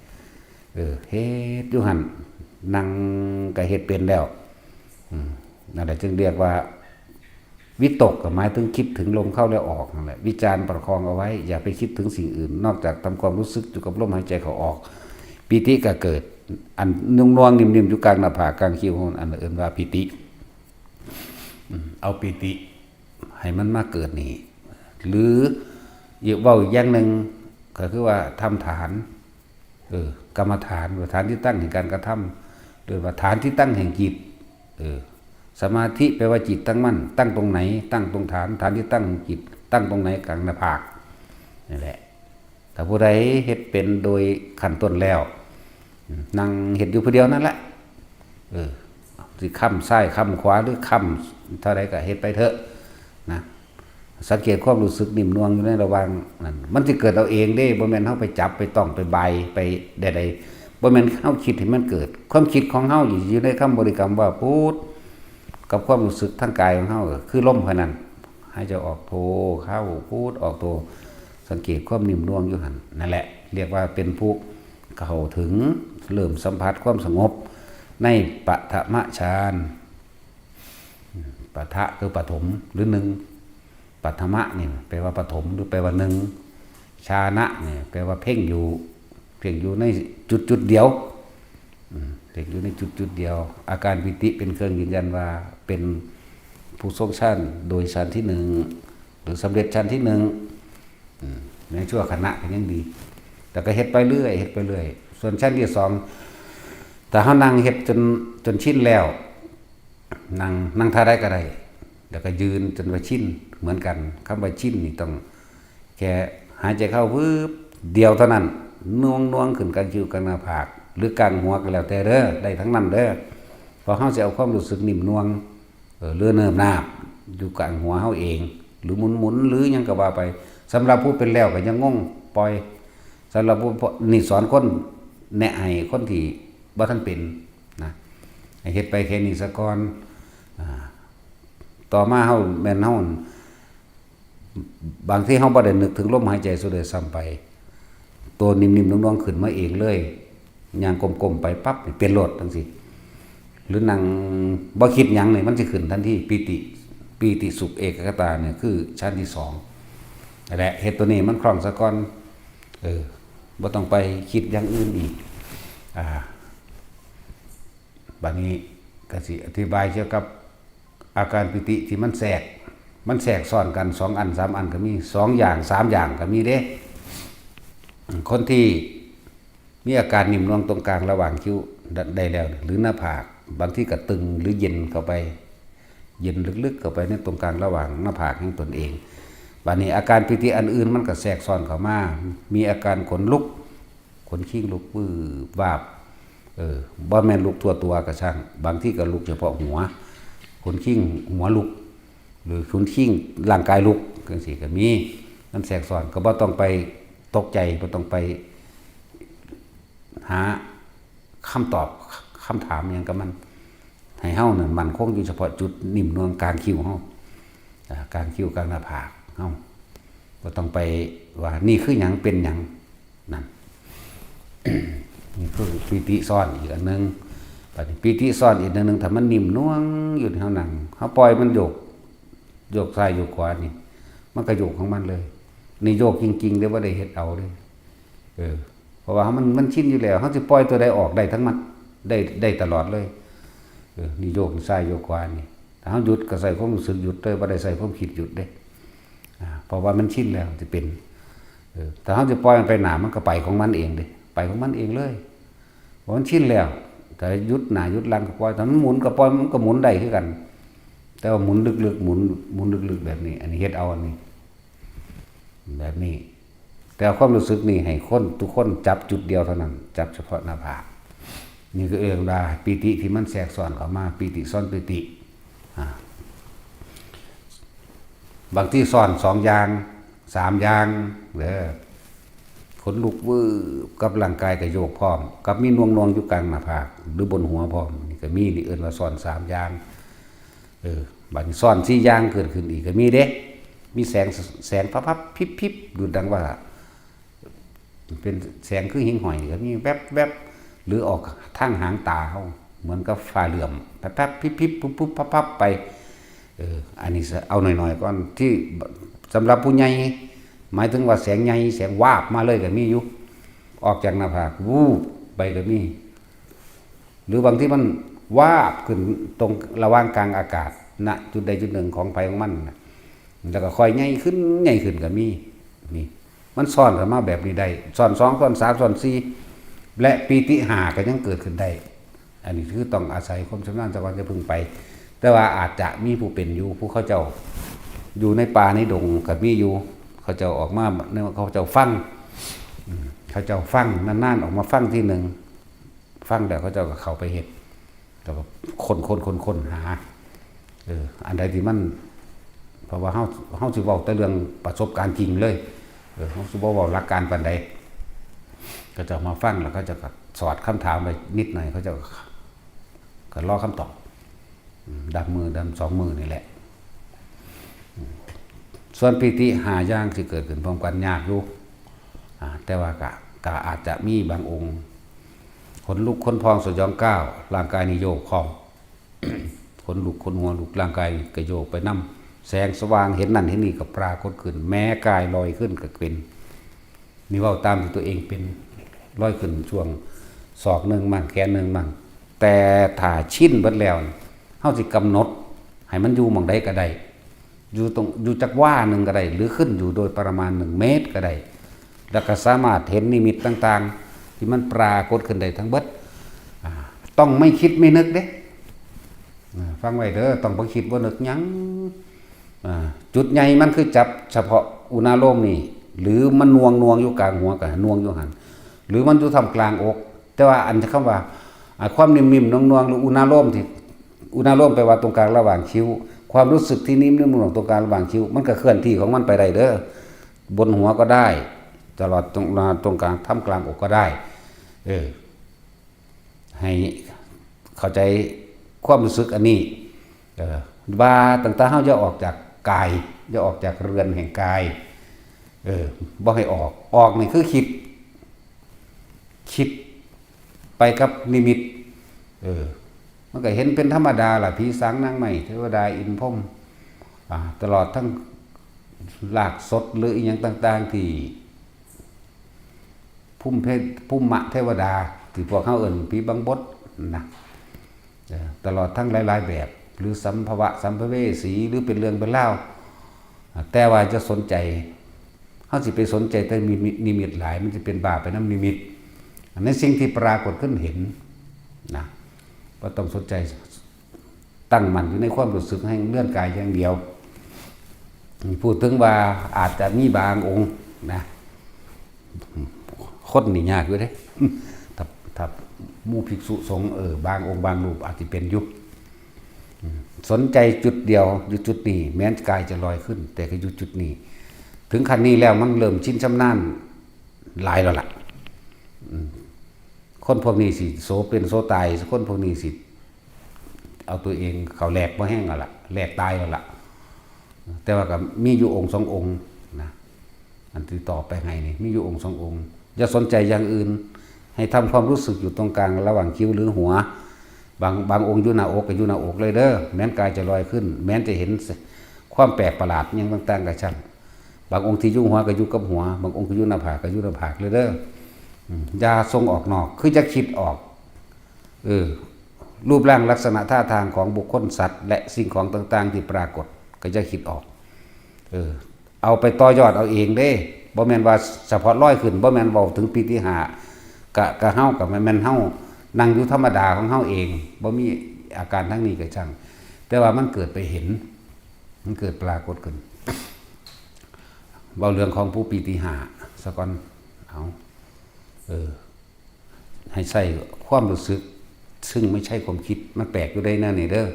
เออ เฮ็ดอยู่หั่น นั่งก็เฮ็ดเป็นแล้ว อืม นั่นแหละจึงเรียกว่า วิตกก็หมายถึงคิดถึงลมเข้าและออกนั่นแหละ วิจารประคองเอาไว้ อย่าไปคิดถึงสิ่งอื่น นอกจากทำความรู้สึกอยู่กับลมหายใจเข้าออก ปีติก็เกิด อันน่วงๆ นิ่มๆ อยู่กลางหน้าผาก กลางคิ้ว อันนั้นเอิ้นว่าปีติ อืม เอาปีติให้มันมาเกิดนี่ หรือ อีก เว้าอีกอย่างหนึ่ง ก็คือว่าทำฐาน เออ กรรมฐาน ฐานที่ตั้งแห่งการกระทำ หรือว่าฐานที่ตั้งแห่งจิต เออ สมาธิแปลว่าจิตตั้งมั่น ตั้งตรงไหน ตั้งตรงฐาน ฐานที่ตั้งของจิต ตั้งตรงไหน กลางหน้าผาก นั่นแหละ ถ้าผู้ใดเฮ็ดเป็นโดยขั้นต้นแล้ว นั่งเฮ็ดอยู่ผู้เดียวนั่นแหละ เออ สิค้ำซ้ายค้ำขวาหรือค้ำเท่าใดก็เฮ็ดไปเถอะนะ สังเกตความรู้สึกนิ่มนวลอยู่ในระหว่างนั้น มันสิเกิดเอาเองเด้ บ่แม่นเฮาไปจับไปต้องไปบายไปใดๆ บ่แม่นเฮาคิดให้มันเกิด ความคิดของเฮาอยู่ในคำบริกรรมว่าพุท กับความรู้สึกทางกายของเฮา ก็คือลมแค่นั้น หายใจออกโท เข้าพุท ออกโท สังเกตความนิ่มนวลอยู่หั่น นั่นแหละ เรียกว่าเป็นผู้เข้าถึง เริ่มสัมผัสความสงบในปฐมฌาน ปฐะคือปฐม หรือหนึ่ง ปฐมะนี่แปลว่าปฐม หรือแปลว่าหนึ่ง ฌานะนี่แปลว่าเพ่งอยู่ เพ่งอยู่ในจุดจุดเดียว อืม เพ่งอยู่ในจุดจุดเดียว อาการปีติเป็นเครื่องยืนยันว่าเป็นผู้ทรงฌานโดยฌานที่หนึ่ง หรือสำเร็จฌานที่หนึ่ง อืม ในชั่วขณะก็ยังดี แต่ก็เฮ็ดไปเรื่อย เฮ็ดไปเรื่อย ส่วนชั้นที่สอง ถ้าเฮานั่งเฮ็ดจน จนชินแล้ว นั่ง นั่งท่าใดก็ได้ แล้วก็ยืนจนว่าชิน เหมือนกัน คำว่าชินนี่ต้องแค่หายใจเข้า วืบ เดียวเท่านั้น น่วงๆ ขึ้นกลางคิ้วกลางหน้าผาก หรือกลางหัวก็แล้วแต่เด้อ ได้ทั้งนั้นเด้อ เพราะเฮาสิเอาความรู้สึกนิ่มนวล เออ หรือเนิบนาบ อยู่กลางหัวเฮาเอง หรือหมุนๆ หรือหยังก็ว่าไป สำหรับผู้เป็นแล้วก็ยังงง ปล่อย สำหรับผู้ นี่สอนคน แนะให้คนที่บ่ทันเป็นนะ ให้เฮ็ดไปแค่นี้ซะก่อน อ่า ต่อมาเฮาแม่นเฮา บางทีเฮาบ่ได้นึกถึงลมหายใจซะด้วยซ้ำไป ตัวนิ่มๆ น่วงๆ ขึ้นมาเองเลย ย่างก้มๆ ไปปั๊บนี่เป็นโลดจั่งซี้ หรือนั่งบ่คิดหยังนี่มันสิขึ้นทันที ปีติ ปีติสุขเอกัคคตาเนี่ยคือชั้นที่สอง นั่นแหละ เฮ็ดตัวนี้มันคล่องซะก่อน เออ บ่ต้องไปคิดอย่างอื่นอีก อ่า บัดนี้ก็สิอธิบายเกี่ยวกับอาการปีติที่มันแทรก มันแทรกซ้อนกันสองอันสามอันก็มี สองอย่างสามอย่างก็มีเด้ คนที่มีอาการนิ่มนวลตรงกลางระหว่างคิ้วได้แล้ว หรือหน้าผาก บางทีก็ตึงหรือเย็นเข้าไป เย็นลึกๆ เข้าไปในตรงกลางระหว่างหน้าผากของตนเอง บัดนี้อาการปีติอันอื่นมันก็แทรกซ้อนเข้ามา มีอาการขนลุก ขนคิงลุกวืบวาบ เออ บ่แม่นลุกทั่วตัวก็ช่าง บางทีก็ลุกเฉพาะหัว ขนคิงหัวลุก หรือขนคิงร่างกายลุก จั่งซี้ก็มี มันแทรกซ้อน ก็บ่ต้องไปตกใจ บ่ต้องไปหาคำตอบ คำถามหยังกับมัน ให้เฮานั่นมั่นคงอยู่เฉพาะจุดนิ่มนวลกลางคิ้วเฮา อ่า กลางคิ้วกลางหน้าผากเฮา บ่ต้องไปว่านี่คือหยังเป็นหยัง นั่น นี่คือปีติซ้อนอีกอันหนึ่ง บัดนี้ปีติซ้อนอีกอันหนึ่ง ถ้ามันนิ่มนวลอยู่ในเฮานั่ง เฮาปล่อยมันโยก โยกซ้ายโยกขวานี่ มันก็โยกของมันเลย นี่โยกจริงๆ เด้ บ่ได้เฮ็ดเอาเด้ เออ เพราะว่ามัน มันชินอยู่แล้ว เฮาสิปล่อยตัวใดออกได้ทั้งหมด ได้ ได้ตลอดเลย เออ นี่โยกซ้ายโยกขวานี่ ถ้าเฮาหยุดก็ใส่ความรู้สึกหยุดเด้ บ่ได้ใส่ความคิดหยุดเด้ อ่า เพราะว่ามันชินแล้วสิเป็น เออ ถ้าเฮาสิปล่อยมันไปหน้า มันก็ไปของมันเองเด้ ไปของมันเองเลย เพราะมันชินแล้ว ถ้าหยุดหน้าหยุดหลังก็ปล่อย ถ้ามันหมุนก็ปล่อย มันก็หมุนได้คือกัน แต่ว่าหมุนลึกๆ หมุน หมุนลึกๆ แบบนี้ อันนี้เฮ็ดเอาอันนี้ แบบนี้ แต่ความรู้สึกนี่ให้คนทุกคนจับจุดเดียวเท่านั้น จับเฉพาะหน้าผาก นี่คือเอิ้นว่าปีติที่มันแทรกซ้อนเข้ามา ปีติซ้อนปีติ อ่า บางทีซ้อนสองอย่าง สามอย่าง เด้อ ขนลุกวืบ กับร่างกายก็โยกพร้อม กับมีน่วงๆ อยู่กลางหน้าผาก หรือบนหัวพร้อม นี่ก็มี นี่เอิ้นว่าซ้อนสามอย่าง เออ บัดนี้ซ้อนสี่อย่างเกิดขึ้นอีกก็มีเด้ มีแสง แสงพับๆ พิบๆ ดุจดังว่า เป็นแสงคือหิ่งห้อยก็มีแวบๆ หรือออกทางหางตาเฮา เหมือนกับฟ้าเหลื่อม แป๊บๆ พิบๆ ปุ๊บๆ พับๆ ไป เออ อันนี้เอาหน่อยๆ ก่อน ที่สำหรับผู้ใหญ่ หมายถึงว่าแสงใหญ่ แสงวาบมาเลยก็มีอยู่ ออกจากหน้าผาก วูบไปก็มี หรือบางทีมันวาบขึ้นตรงระหว่างกลางอากาศ ณ จุดใดจุดหนึ่งของไผของมันน่ะ แล้วก็ค่อยใหญ่ขึ้น ใหญ่ขึ้นก็มี นี่ มันซ้อนกันมาแบบนี้ได้ ซ้อนสอง ซ้อนสาม ซ้อนสี่ และปีติห้าก็ยังเกิดขึ้นได้ อันนี้คือต้องอาศัยความชำนาญซะก่อน อย่าเพิ่งไป แต่ว่าอาจจะมีผู้เป็นอยู่ ผู้เขาเจ้าอยู่ในป่าในดงก็มีอยู่ เขาเจ้าออกมาเนี่ย เขาเจ้าฟัง อืม เขาเจ้าฟัง นานๆ ออกมาฟังทีหนึ่ง ฟังแล้วเขาเจ้าก็เข้าไปเฮ็ด แล้วก็ค้นๆๆๆ หา เออ อันใดที่มัน เพราะว่าเฮา เฮาสิเว้าแต่เรื่องประสบการณ์จริงเลย เออ เฮาสิบ่เว้าหลักการปานใด เขาเจ้ามาฟังแล้วเขาเจ้าก็สอดคำถามไปนิดหน่อย เขาเจ้าก็ ก็รอคำตอบ อืม ดำมือดำสองมือนี่แหละ อืม ส่วนปีติห้าอย่างสิเกิดขึ้นพร้อมกันยากอยู่ อ่า แต่ว่าก็ ก็อาจจะมีบางองค์ ขนลุกขนพองสยองก้าว ร่างกายนี่โยกพอง ขนลุกขนหัวลุก ร่างกายก็โยกไปนำ แสงสว่างเห็นนั่นเห็นนี่ก็ปรากฏขึ้น แม้กายลอยขึ้นก็เป็น นี่เว้าตามที่ตัวเองเป็น ลอยขึ้นช่วงศอกหนึ่งมั่ง แขนหนึ่งมั่ง แต่ถ้าชินเบิดแล้ว เฮาสิกำหนดให้มันอยู่หม่องใดก็ได้ อยู่ตรง อยู่จักวาหนึ่งก็ได้ หรือขึ้นอยู่โดยประมาณหนึ่งเมตรก็ได้ แล้วก็สามารถเห็นนิมิตต่างๆ ที่มันปรากฏขึ้นได้ทั้งเบิด อ่า ต้องไม่คิดไม่นึกเด้ อ่า ฟังไว้เด้อ ต้องบ่คิดบ่นึกหยัง อ่า จุดใหญ่มันคือจับเฉพาะอุณาโลมนี่ หรือมันหน่วงๆ อยู่กลางหัวก็หน่วงอยู่หั่น หรือมันอยู่ท่ามกลางอก แต่ว่าอันคำว่า อ่า ความนิ่มๆ หน่วงๆ หรืออุณาโลมที่ อุณาโลมแปลว่าตรงกลางระหว่างคิ้ว ความรู้สึกที่นิ่มๆ หน่วงๆ ตรงกลางระหว่างคิ้ว มันก็เคลื่อนที่ของมันไปได้เด้อ บนหัวก็ได้ ตลอดตรง ตรงกลาง ท่ามกลางอกก็ได้ เออ ให้เข้าใจความรู้สึกอันนี้ เออ ว่าตั้งแต่เฮาอย่าออกจากกาย อย่าออกจากเรือนแห่งกาย เออ บ่ให้ออก ออกนี่คือคิด คิดไปกับนิมิต เออ มันก็เห็นเป็นธรรมดาล่ะ ผีสางนางไม้ เทวดาอินทร์พรหม อ่า ตลอดทั้งรากสดหรืออีหยังต่างๆ ที่ ภูมิเพ ภูมิมะเทวดา ที่พวกเฮาเอิ้นผีบังบดนะ เอ่อ ตลอดทั้งหลายๆ แบบ หรือสัมภวะสัมภเวสี หรือเป็นเรื่องเป็นราว อ่า แต่ว่าจะสนใจ เฮาสิไปสนใจแต่นิมิต นิมิตหลาย มันจะเป็นบ้าไปนำนิมิต ในสิ่งที่ปรากฏขึ้นเห็นนะ บ่ต้องสนใจ ตั้งมั่นอยู่ในความรู้สึกแห่งเรือนกายอย่างเดียว พูดถึงว่าอาจจะมีบางองค์นะ คนนี่ยากอยู่เด้ ถ้า ถ้าหมู่ภิกษุสงฆ์ เออ บางองค์บางรูปอาจจะเป็นอยู่ อืม สนใจจุดเดียว อยู่จุดนี้ แม้นกายจะลอยขึ้น แต่ก็อยู่จุดนี้ ถึงขั้นนี้แล้วมันเริ่มชินชำนาญหลายแล้วล่ะ อืม คนพวกนี้สิโสเป็นโสตาย คนพวกนี้สิเอาตัวเองเข้าแหลกบ่แฮงแล้วล่ะ แหลกตายแล้วล่ะ แต่ว่าก็มีอยู่องค์สององค์นะ อันที่ต่อไปให้นี่มีอยู่องค์สององค์ อย่าสนใจอย่างอื่น ให้ทำความรู้สึกอยู่ตรงกลางระหว่างคิ้วหรือหัว บาง บางองค์อยู่หน้าอกก็อยู่หน้าอกเลยเด้อ แม้นกายจะลอยขึ้น แม้นจะเห็นความแปลกประหลาดหยังต่างๆ ก็ช่าง บางองค์ที่อยู่หัวก็อยู่กับหัว บางองค์ก็อยู่หน้าผากก็อยู่หน้าผากเลยเด้อ อืม อย่าส่งออกนอก คือจะคิดออก เออ รูปร่างลักษณะท่าทางของบุคคลสัตว์ และสิ่งของต่างๆ ที่ปรากฏ ก็จะคิดออก เออ เอาไปต่อยอดเอาเองเด้ บ่แม่นว่าเฉพาะลอยขึ้น บ่แม่นเว้าถึงปีติห้า กะ กะเฮากะแม่น แม่นเฮานั่งอยู่ธรรมดาของเฮาเอง บ่มีอาการทางนี้ก็ช่าง แต่ว่ามันเกิดไปเห็น มันเกิดปรากฏขึ้น เว้าเรื่องของผู้ปีติห้าซะก่อน เอา เออ ให้ใช้ความรู้สึก ซึ่งไม่ใช่ความคิด มันแปลกอยู่ได้แนวนี้เด้อ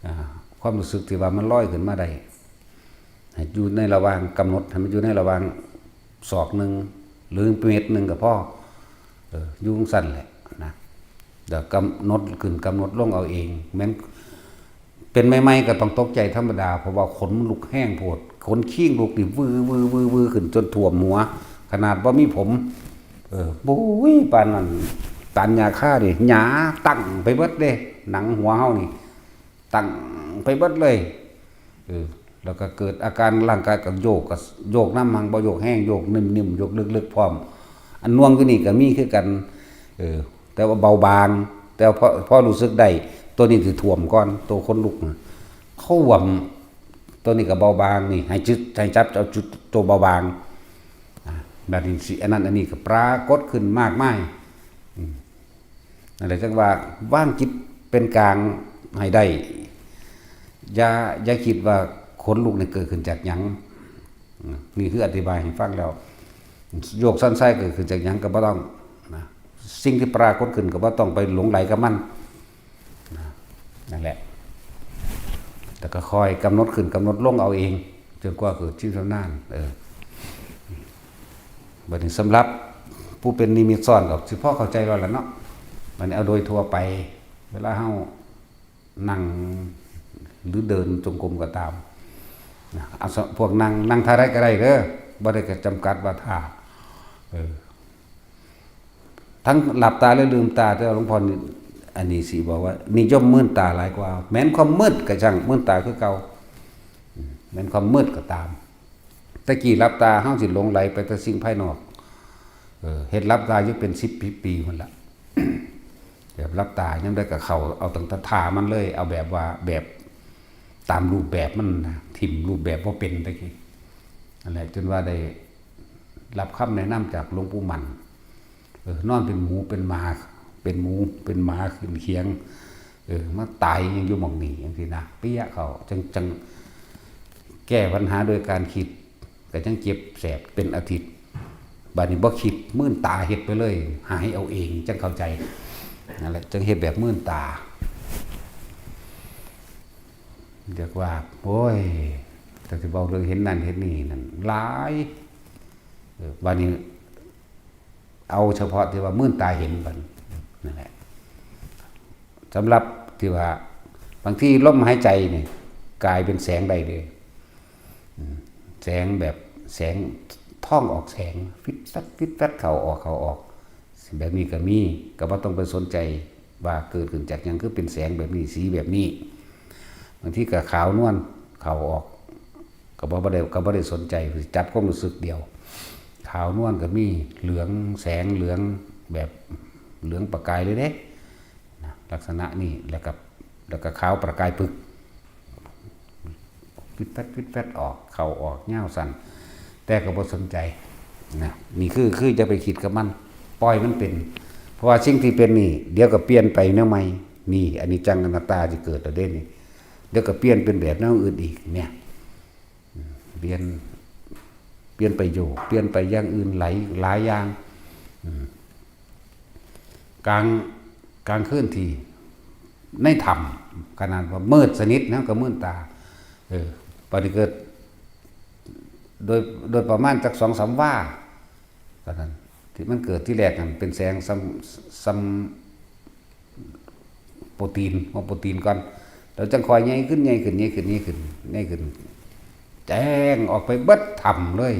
อ่า ความรู้สึกที่ว่ามันลอยขึ้นมาได้ ให้อยู่ในระหว่าง กำหนดให้มันอยู่ในระหว่างศอกหนึ่ง หรือเมตรหนึ่งก็พอ เออ อยู่จั่งซั้นแหละนะ เดี๋ยวกำหนดขึ้นกำหนดลงเอาเอง แม่นเป็นใหม่ๆ ก็ต้องตกใจธรรมดา เพราะว่าขนมันลุกแฮงโพด ขนคิงลุกนี่วือวือวือวือขึ้นจนท่วมหัว ขนาดบ่มีผม เออ บุ้ย ปานนั้น ตันหญ้าคานี่ หนาตั้งไปเบิดเด้ หนังหัวเฮานี่ ตั้งไปเบิดเลย เออ แล้วก็เกิดอาการร่างกายก็โยก ก็โยกนำ หั้งบ่โยกแฮง โยกนิ่มๆ โยกลึกๆ พร้อม อันหน่วงอยู่นี่ก็มีคือกัน เออ แต่ว่าเบาบาง แต่ว่าพอ พอรู้สึกได้ ตัวนี้สิท่วมก่อน ตัวขนลุกน่ะ ท่วม ตัวนี้ก็เบาบางนี่ ให้จุด ให้จับเอาจุดตัวเบาบาง บัดนี้สิอันนั้นอันนี้ก็ปรากฏขึ้นมากมาย อืม นั่นแหละจังว่าวางจิตเป็นกลางให้ได้ อย่าอย่าคิดว่าขนลุกนี่เกิดขึ้นจากหยัง อืม นี่คืออธิบายให้ฟังแล้ว โยกสั่นไส้เกิดขึ้นจากหยังก็บ่ต้องนะ สิ่งที่ปรากฏขึ้นก็บ่ต้องไปหลงใหลกับมันนะ นั่นแหละ แต่ก็คอยกำหนดขึ้นกำหนดลงเอาเอง จนกว่าเกิดชินชำนาญ เออ บัดนี้สำหรับผู้เป็นนิมิตซ้อนก็สิพอเข้าใจแล้วล่ะเนาะ บัดนี้เอาโดยทั่วไป เวลาเฮานั่งหรือเดินจงกรมก็ตามนะ เอาสะ พวกนั่ง นั่งท่าใดก็ได้เด้อ บ่ได้ก็จำกัดว่าท่า เออ ทั้งหลับตาและลืมตา แต่ว่าหลวงพ่อนี่ อันนี้สิบอกว่านิยมมืนตาหลายกว่า แม้นความมืดก็ช่าง มืนตาคือเก่า อืม แม้นความมืดก็ตาม แต่กี้หลับตาเฮาสิหลงใหลไปแต่สิ่งภายนอก เออ เฮ็ดหลับตาอยู่เป็นสิบปีพุ่นละ แบบหลับตายังได้กับเขาเอาตั้งแต่ท่ามันเลย เอาแบบว่าแบบตามรูปแบบมันนะ ถิ่มรูปแบบบ่เป็นตะกี้ นั่นแหละ จนว่าได้รับคำแนะนำจากหลวงปู่มั่น เออ นอนเป็นหมูเป็นหมา เป็นหมูเป็นหมาขึ้นเคียง เออ มาตายยังอยู่หม่องนี้จังซี่นะ เปี้ยเขา จัง จังแก้ปัญหาโดยการคิด ก็จังเจ็บแสบเป็นอาทิตย์ บัดนี้บ่คิด มืนตาเฮ็ดไปเลย หายเอาเอง จังเข้าใจ นั่นแหละ จังเฮ็ดแบบมืนตา เรียกว่า โอ้ย แต่สิเว้าเรื่องเห็นนั่นเห็นนี่นั่นหลาย เออ บัดนี้ เอาเฉพาะที่ว่ามืนตาเห็นบัดนั่นแหละ สำหรับที่ว่า บางทีลมหายใจนี่กลายเป็นแสงได้เลย อืม แสงแบบแสง ท้องออกแสง ฟิดฟัด ฟิดฟัด เข้าออก เข้าออก แบบนี้ก็มี ก็บ่ต้องไปสนใจว่าเกิดขึ้นจากหยัง คือเป็นแสงแบบนี้ สีแบบนี้ บางทีก็ขาวนวล เข้าออก ก็บ่ บ่ได้ ก็บ่ได้สนใจ จับความรู้สึกเดียว ขาวนวลก็มี เหลือง แสงเหลือง แบบเหลืองประกายเลยเด้ นะ ลักษณะนี้ แล้วก็ แล้วก็ขาวประกายปึก ฟิดแฟด ฟิดแฟด ออก เข้าออก ยาวสั้น แต่ก็บ่สนใจ นะ นี่คือ คือจะไปคิดกับมัน ปล่อยมันเป็น เพราะว่าสิ่งที่เป็นนี่ เดี๋ยวก็เปลี่ยนไปแนวใหม่ นี่ อนิจจังอนัตตาสิเกิดแล้วเด้นี่ เดี๋ยวก็เปลี่ยนเป็นแบบแนวอื่นอีกเนี่ย อืม เปลี่ยน เปลี่ยนไปโยก เปลี่ยนไปอย่างอื่นหลาย หลายอย่าง อืม กลาง กลางคืนที่ ในถ้ำ ขนาดว่ามืดสนิทนะ ก็มืดตา เออ บัดนี้เกิด โดย โดยประมาณจักสองสามวา ตอนนั้น ที่มันเกิดที่แรกนั่นเป็นแสงซ้ำ ซ้ำโปรตีน เอาโปรตีนก่อน แล้วจังค่อยใหญ่ขึ้น ใหญ่ขึ้น ใหญ่ขึ้น ใหญ่ขึ้น ใหญ่ขึ้น แจ้งออกไปเบิดถ้ำเลย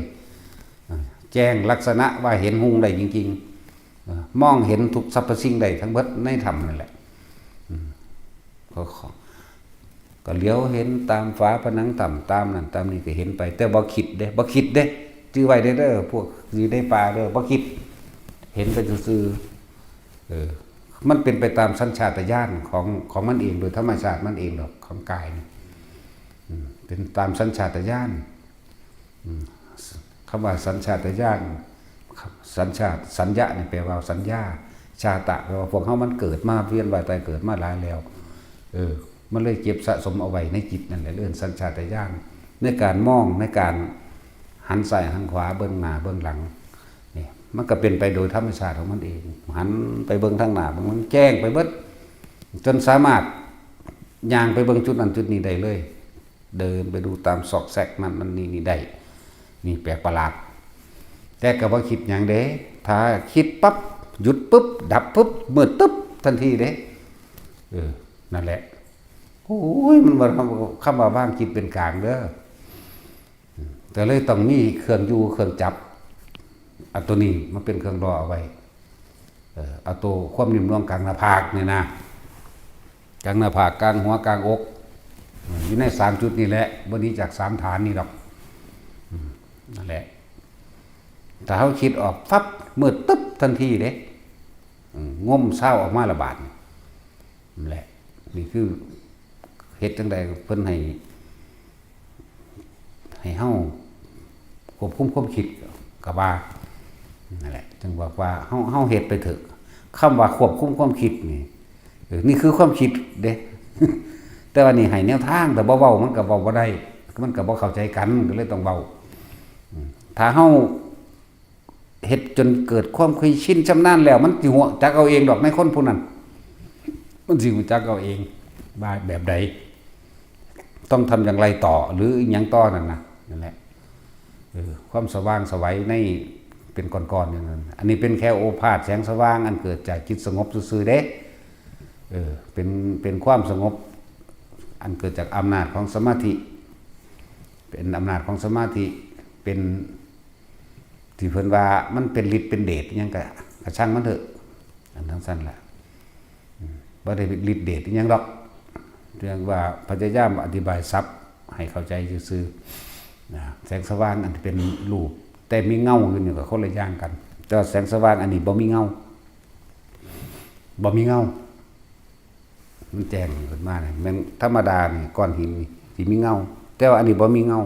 อ่า แจ้งลักษณะว่าเห็นฮุ่งได้จริงๆ อ่า มองเห็นทุกสรรพสิ่งได้ทั้งเบิดในถ้ำนั่นแหละ อืม ก็ขอ ก็เหลียวเห็นตามฝาผนังถ้ำ ตามนั่นตามนี่ก็เห็นไป แต่บ่คิดเด้ บ่คิดเด้ จื่อไว้เด้อ เด้อ พวกอยู่ในป่าเด้อ บ่คิด เห็นไปซื่อๆ เออ มันเป็นไปตามสัญชาตญาณของ ของมันเอง โดยธรรมชาติมันเองดอก ของกายนี่ อืม เป็นตามสัญชาตญาณ อืม คำว่าสัญชาตญาณ สัญชาต สัญญะนี่แปลว่าสัญญา ชาตะแปลว่าพวกเฮามันเกิดมา เวียนว่ายตายเกิดมาหลายแล้ว เออ มันเลยเก็บสะสมเอาไว้ในจิตนั่นแหละ เรื่องสัญชาตญาณ ในการมอง ในการหันซ้ายหันขวา เบิ่งหน้าเบิ่งหลัง นี่ มันก็เป็นไปโดยธรรมชาติของมันเอง หันไปเบิ่งทางหน้า เบิ่งมันแจ้งไปเบิด จนสามารถย่างไปเบิ่งจุดนั้นจุดนี้ได้เลย เดินไปดูตามซอกแซกนั่นนั่นนี่นี่ได้ นี่แปลกประหลาด แต่ก็บ่คิดหยังเด้ ถ้าคิดปั๊บ หยุดปุ๊บ ดับปุ๊บ มืดตึ๊บ ทันทีเด้ เออ นั่นแหละ โอ้ย มันว่า คำว่าวางจิตเป็นกลางเด้อ แต่เลยต้องมีเครื่องอยู่เครื่องจับ เอาตัวนี้มาเป็นเครื่องรอเอาไว้ เออ เอาตัวความนิ่มนวลกลางหน้าผากเนี่ยนะ กลางหน้าผาก กลางหัว กลางอก เออ อยู่ในสามจุดนี่แหละ บ่หนีจากสามฐานนี่ดอก อืม นั่นแหละ ถ้าเฮาคิดออกปั๊บ มืดตึ๊บทันทีเด้ อืม งมเศร้าออกมาละบาด นั่นแหละ นี่คือเฮ็ดจั่งใดเพิ่นให้ ให้เฮาควบคุมความคิดก็ว่า นั่นแหละ จึงบอกว่าเฮา เฮาเฮ็ดไปเถอะ คำว่าควบคุมความคิดนี่ เออ นี่คือความคิดเด้ แต่ว่านี่ให้แนวทาง แต่บ่เว้ามันก็เว้าบ่ได้ มันก็บ่เข้าใจกัน ก็เลยต้องเว้า อืม ถ้าเฮาเฮ็ดจนเกิดความเคยชินชำนาญแล้ว มันสิฮู้จักเอาเองดอก ในคนผู้นั้น มันสิฮู้จักเอาเอง ว่าแบบใด ต้องทำอย่างไรต่อ หรืออิหยังต่อนั่นนะ นั่นแหละ เออ ความสว่างไสวในเป็นก้อนๆ อย่างนั้น อันนี้เป็นแค่โอภาสแสงสว่างอันเกิดจากจิตสงบซื่อๆ เด้ เออ เป็น เป็นความสงบ อันเกิดจากอำนาจของสมาธิ เป็นอำนาจของสมาธิ เป็น ที่เพิ่นว่ามันเป็นฤทธิ์เป็นเดชอิหยังก็ ก็ช่างมันเถอะ อันทั้งสั้นล่ะ อืม บ่ได้ฤทธิ์เดชอิหยังดอก เพียงว่าพยายามอธิบายศัพท์ให้เข้าใจซื่อๆ นะ แสงสว่างอันที่เป็นรูป แต่มีเงาอยู่นี่ก็คนละอย่างกัน แต่ว่าแสงสว่างอันนี้บ่มีเงา บ่มีเงา มันแจ้งขึ้นมาเนี่ย แม่นธรรมดานี่ ก้อนหินนี่สิมีเงา แต่ว่าอันนี้บ่มีเงา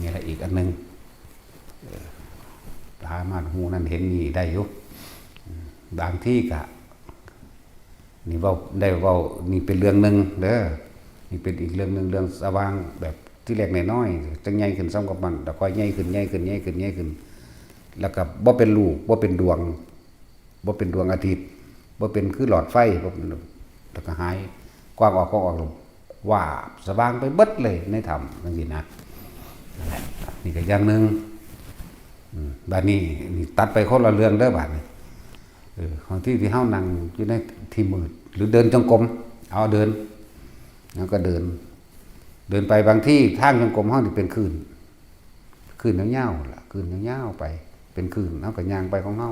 นี่แหละอีกอันหนึ่ง เออ สามารถฮู้นั่นเห็นนี่ได้อยู่ บางทีก็ นี่เว้า ได้เว้า นี่เป็นเรื่องหนึ่งเด้อ นี่เป็นอีกเรื่องหนึ่ง เรื่องสว่างแบบที่แรกน้อยๆ จั่งใหญ่ขึ้นส่ำกับมัน แล้วค่อยใหญ่ขึ้น ใหญ่ขึ้น ใหญ่ขึ้น ใหญ่ขึ้น แล้วก็บ่เป็นลูก บ่เป็นดวง บ่เป็นดวงอาทิตย์ บ่เป็นคือหลอดไฟ บ่เป็น แล้วก็หาย กว้างออก กว้างออก ลง วาบ สว่างไปเบิดเลยในถ้ำจั่งซี้นะ นี่ก็อย่างหนึ่ง อืม บาดนี้ นี่ตัดไปคนละเรื่องเด้อบาดนี้ เออ บางทีที่เฮานั่งอยู่ในที่มืด หรือเดินจงกรม เอาเดิน แล้วก็เดิน เดินไป บางทีทางจงกรมเฮานี่เป็นคลื่น คลื่นยาวๆ ล่ะ คลื่นยาวๆ ไป เป็นคลื่น เฮาก็ย่างไปของเฮา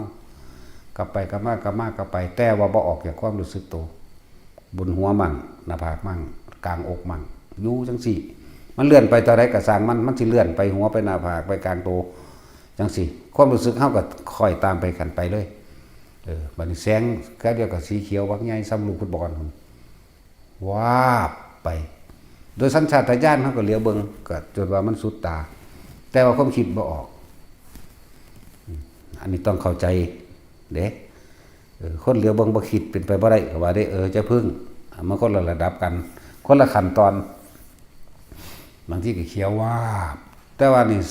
กลับไปกลับมา กลับมากลับไป แต่ว่าบ่ออกจากความรู้สึกตัว บนหัวมั่ง หน้าผากมั่ง กลางอกมั่ง อยู่จั่งซี้ มันเลื่อนไปเท่าใดก็ซ่างมัน มันสิเลื่อนไปหัว ไปหน้าผาก ไปกลางตัว จั่งซี้ ความรู้สึกเฮาก็ค่อยตามไปกันไปเลย เออ บาดนี้แสงแป๊บเดียวก็สีเขียวบักใหญ่ส่ำลูกฟุตบอล วาบไป โดยสัญชาตญาณเฮาก็เหลียวเบิ่ง ก็จนว่ามันสุดตา แต่ว่าความคิดบ่ออก อืม อันนี้ต้องเข้าใจเด้ เออ คนเหลียวเบิ่งบ่คิดเป็นไปบ่ได้ ก็ว่าเด้ เออ จะพึ่ง มันคนละระดับกัน คนละขั้นตอน บางทีก็เขียววาบ แต่ว่านี่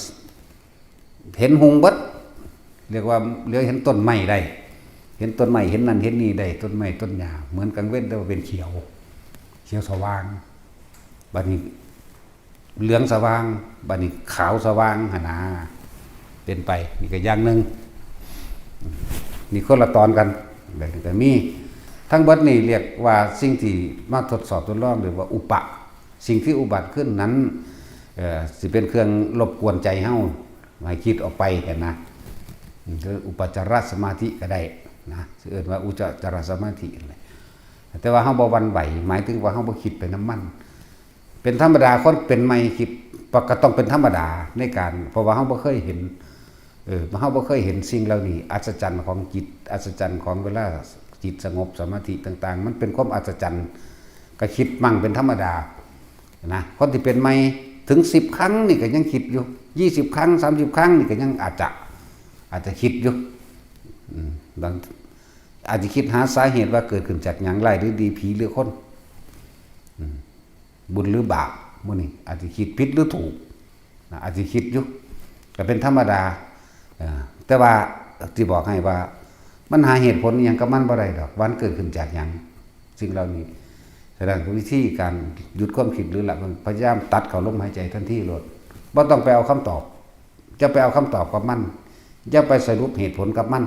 เห็นหุงเบิด เรียกว่าเหลียวเห็นต้นไม้ได้ เห็นต้นไม้ เห็นนั่นเห็นนี่ได้ ต้นไม้ต้นหญ้า เหมือนกลางเว็นแต่ว่าเป็นเขียว เขียวสว่าง บัดนี้เหลืองสว่าง บัดนี้ขาวสว่างหั้นนะ เป็นไป นี่ก็อย่างหนึ่ง นี่คนละตอนกัน แบบนี้ก็มี ทั้งเบิดนี่เรียกว่าสิ่งที่มาทดสอบทดลอง เรียกว่าอุปะ สิ่งที่อุบัติขึ้นนั้น เอ่อ สิเป็นเครื่องรบกวนใจเฮา ให้คิดออกไปหั้นนะ คืออุปจารสมาธิก็ได้นะ สิเอิ้นว่าอุปจารสมาธินั่นแหละ แต่ว่าเฮาบ่หวั่นไหว หมายถึงว่าเฮาบ่คิดไปนำมัน เป็นธรรมดา คนเป็นใหม่คิด ก็ต้องเป็นธรรมดาในการ เพราะว่าเฮาบ่เคยเห็น เออ เฮาบ่เคยเห็นสิ่งเหล่านี้ อัศจรรย์ของจิต อัศจรรย์ของเวลาจิตสงบสมาธิต่างๆ มันเป็นความอัศจรรย์ ก็คิดมั่งเป็นธรรมดา นะ คนที่เป็นใหม่ถึงสิบครั้งนี่ก็ยังคิดอยู่ ยี่สิบครั้ง สามสิบครั้งนี่ก็ยังอาจจะ อาจจะคิดอยู่ อืม บาง อาจจะคิดหาสาเหตุว่าเกิดขึ้นจากหยัง ร้ายหรือดี ผีหรือคน อืม บุญหรือบาป มื้อนี้อาจจะคิดผิดหรือถูก นะ อาจจะคิดอยู่ ก็เป็นธรรมดา เอ่อ แต่ว่าสิบอกให้ว่า มันหาเหตุผลอิหยังกับมันบ่ได้ดอก ว่ามันเกิดขึ้นจากหยัง สิ่งเหล่านี้ ฉะนั้นวิธีการหยุดความคิดหรือละ พยายามตัดเข้าลมหายใจทันทีโลด บ่ต้องไปเอาคำตอบ จะไปเอาคำตอบกับมัน อย่าไปสรุปเหตุผลกับมัน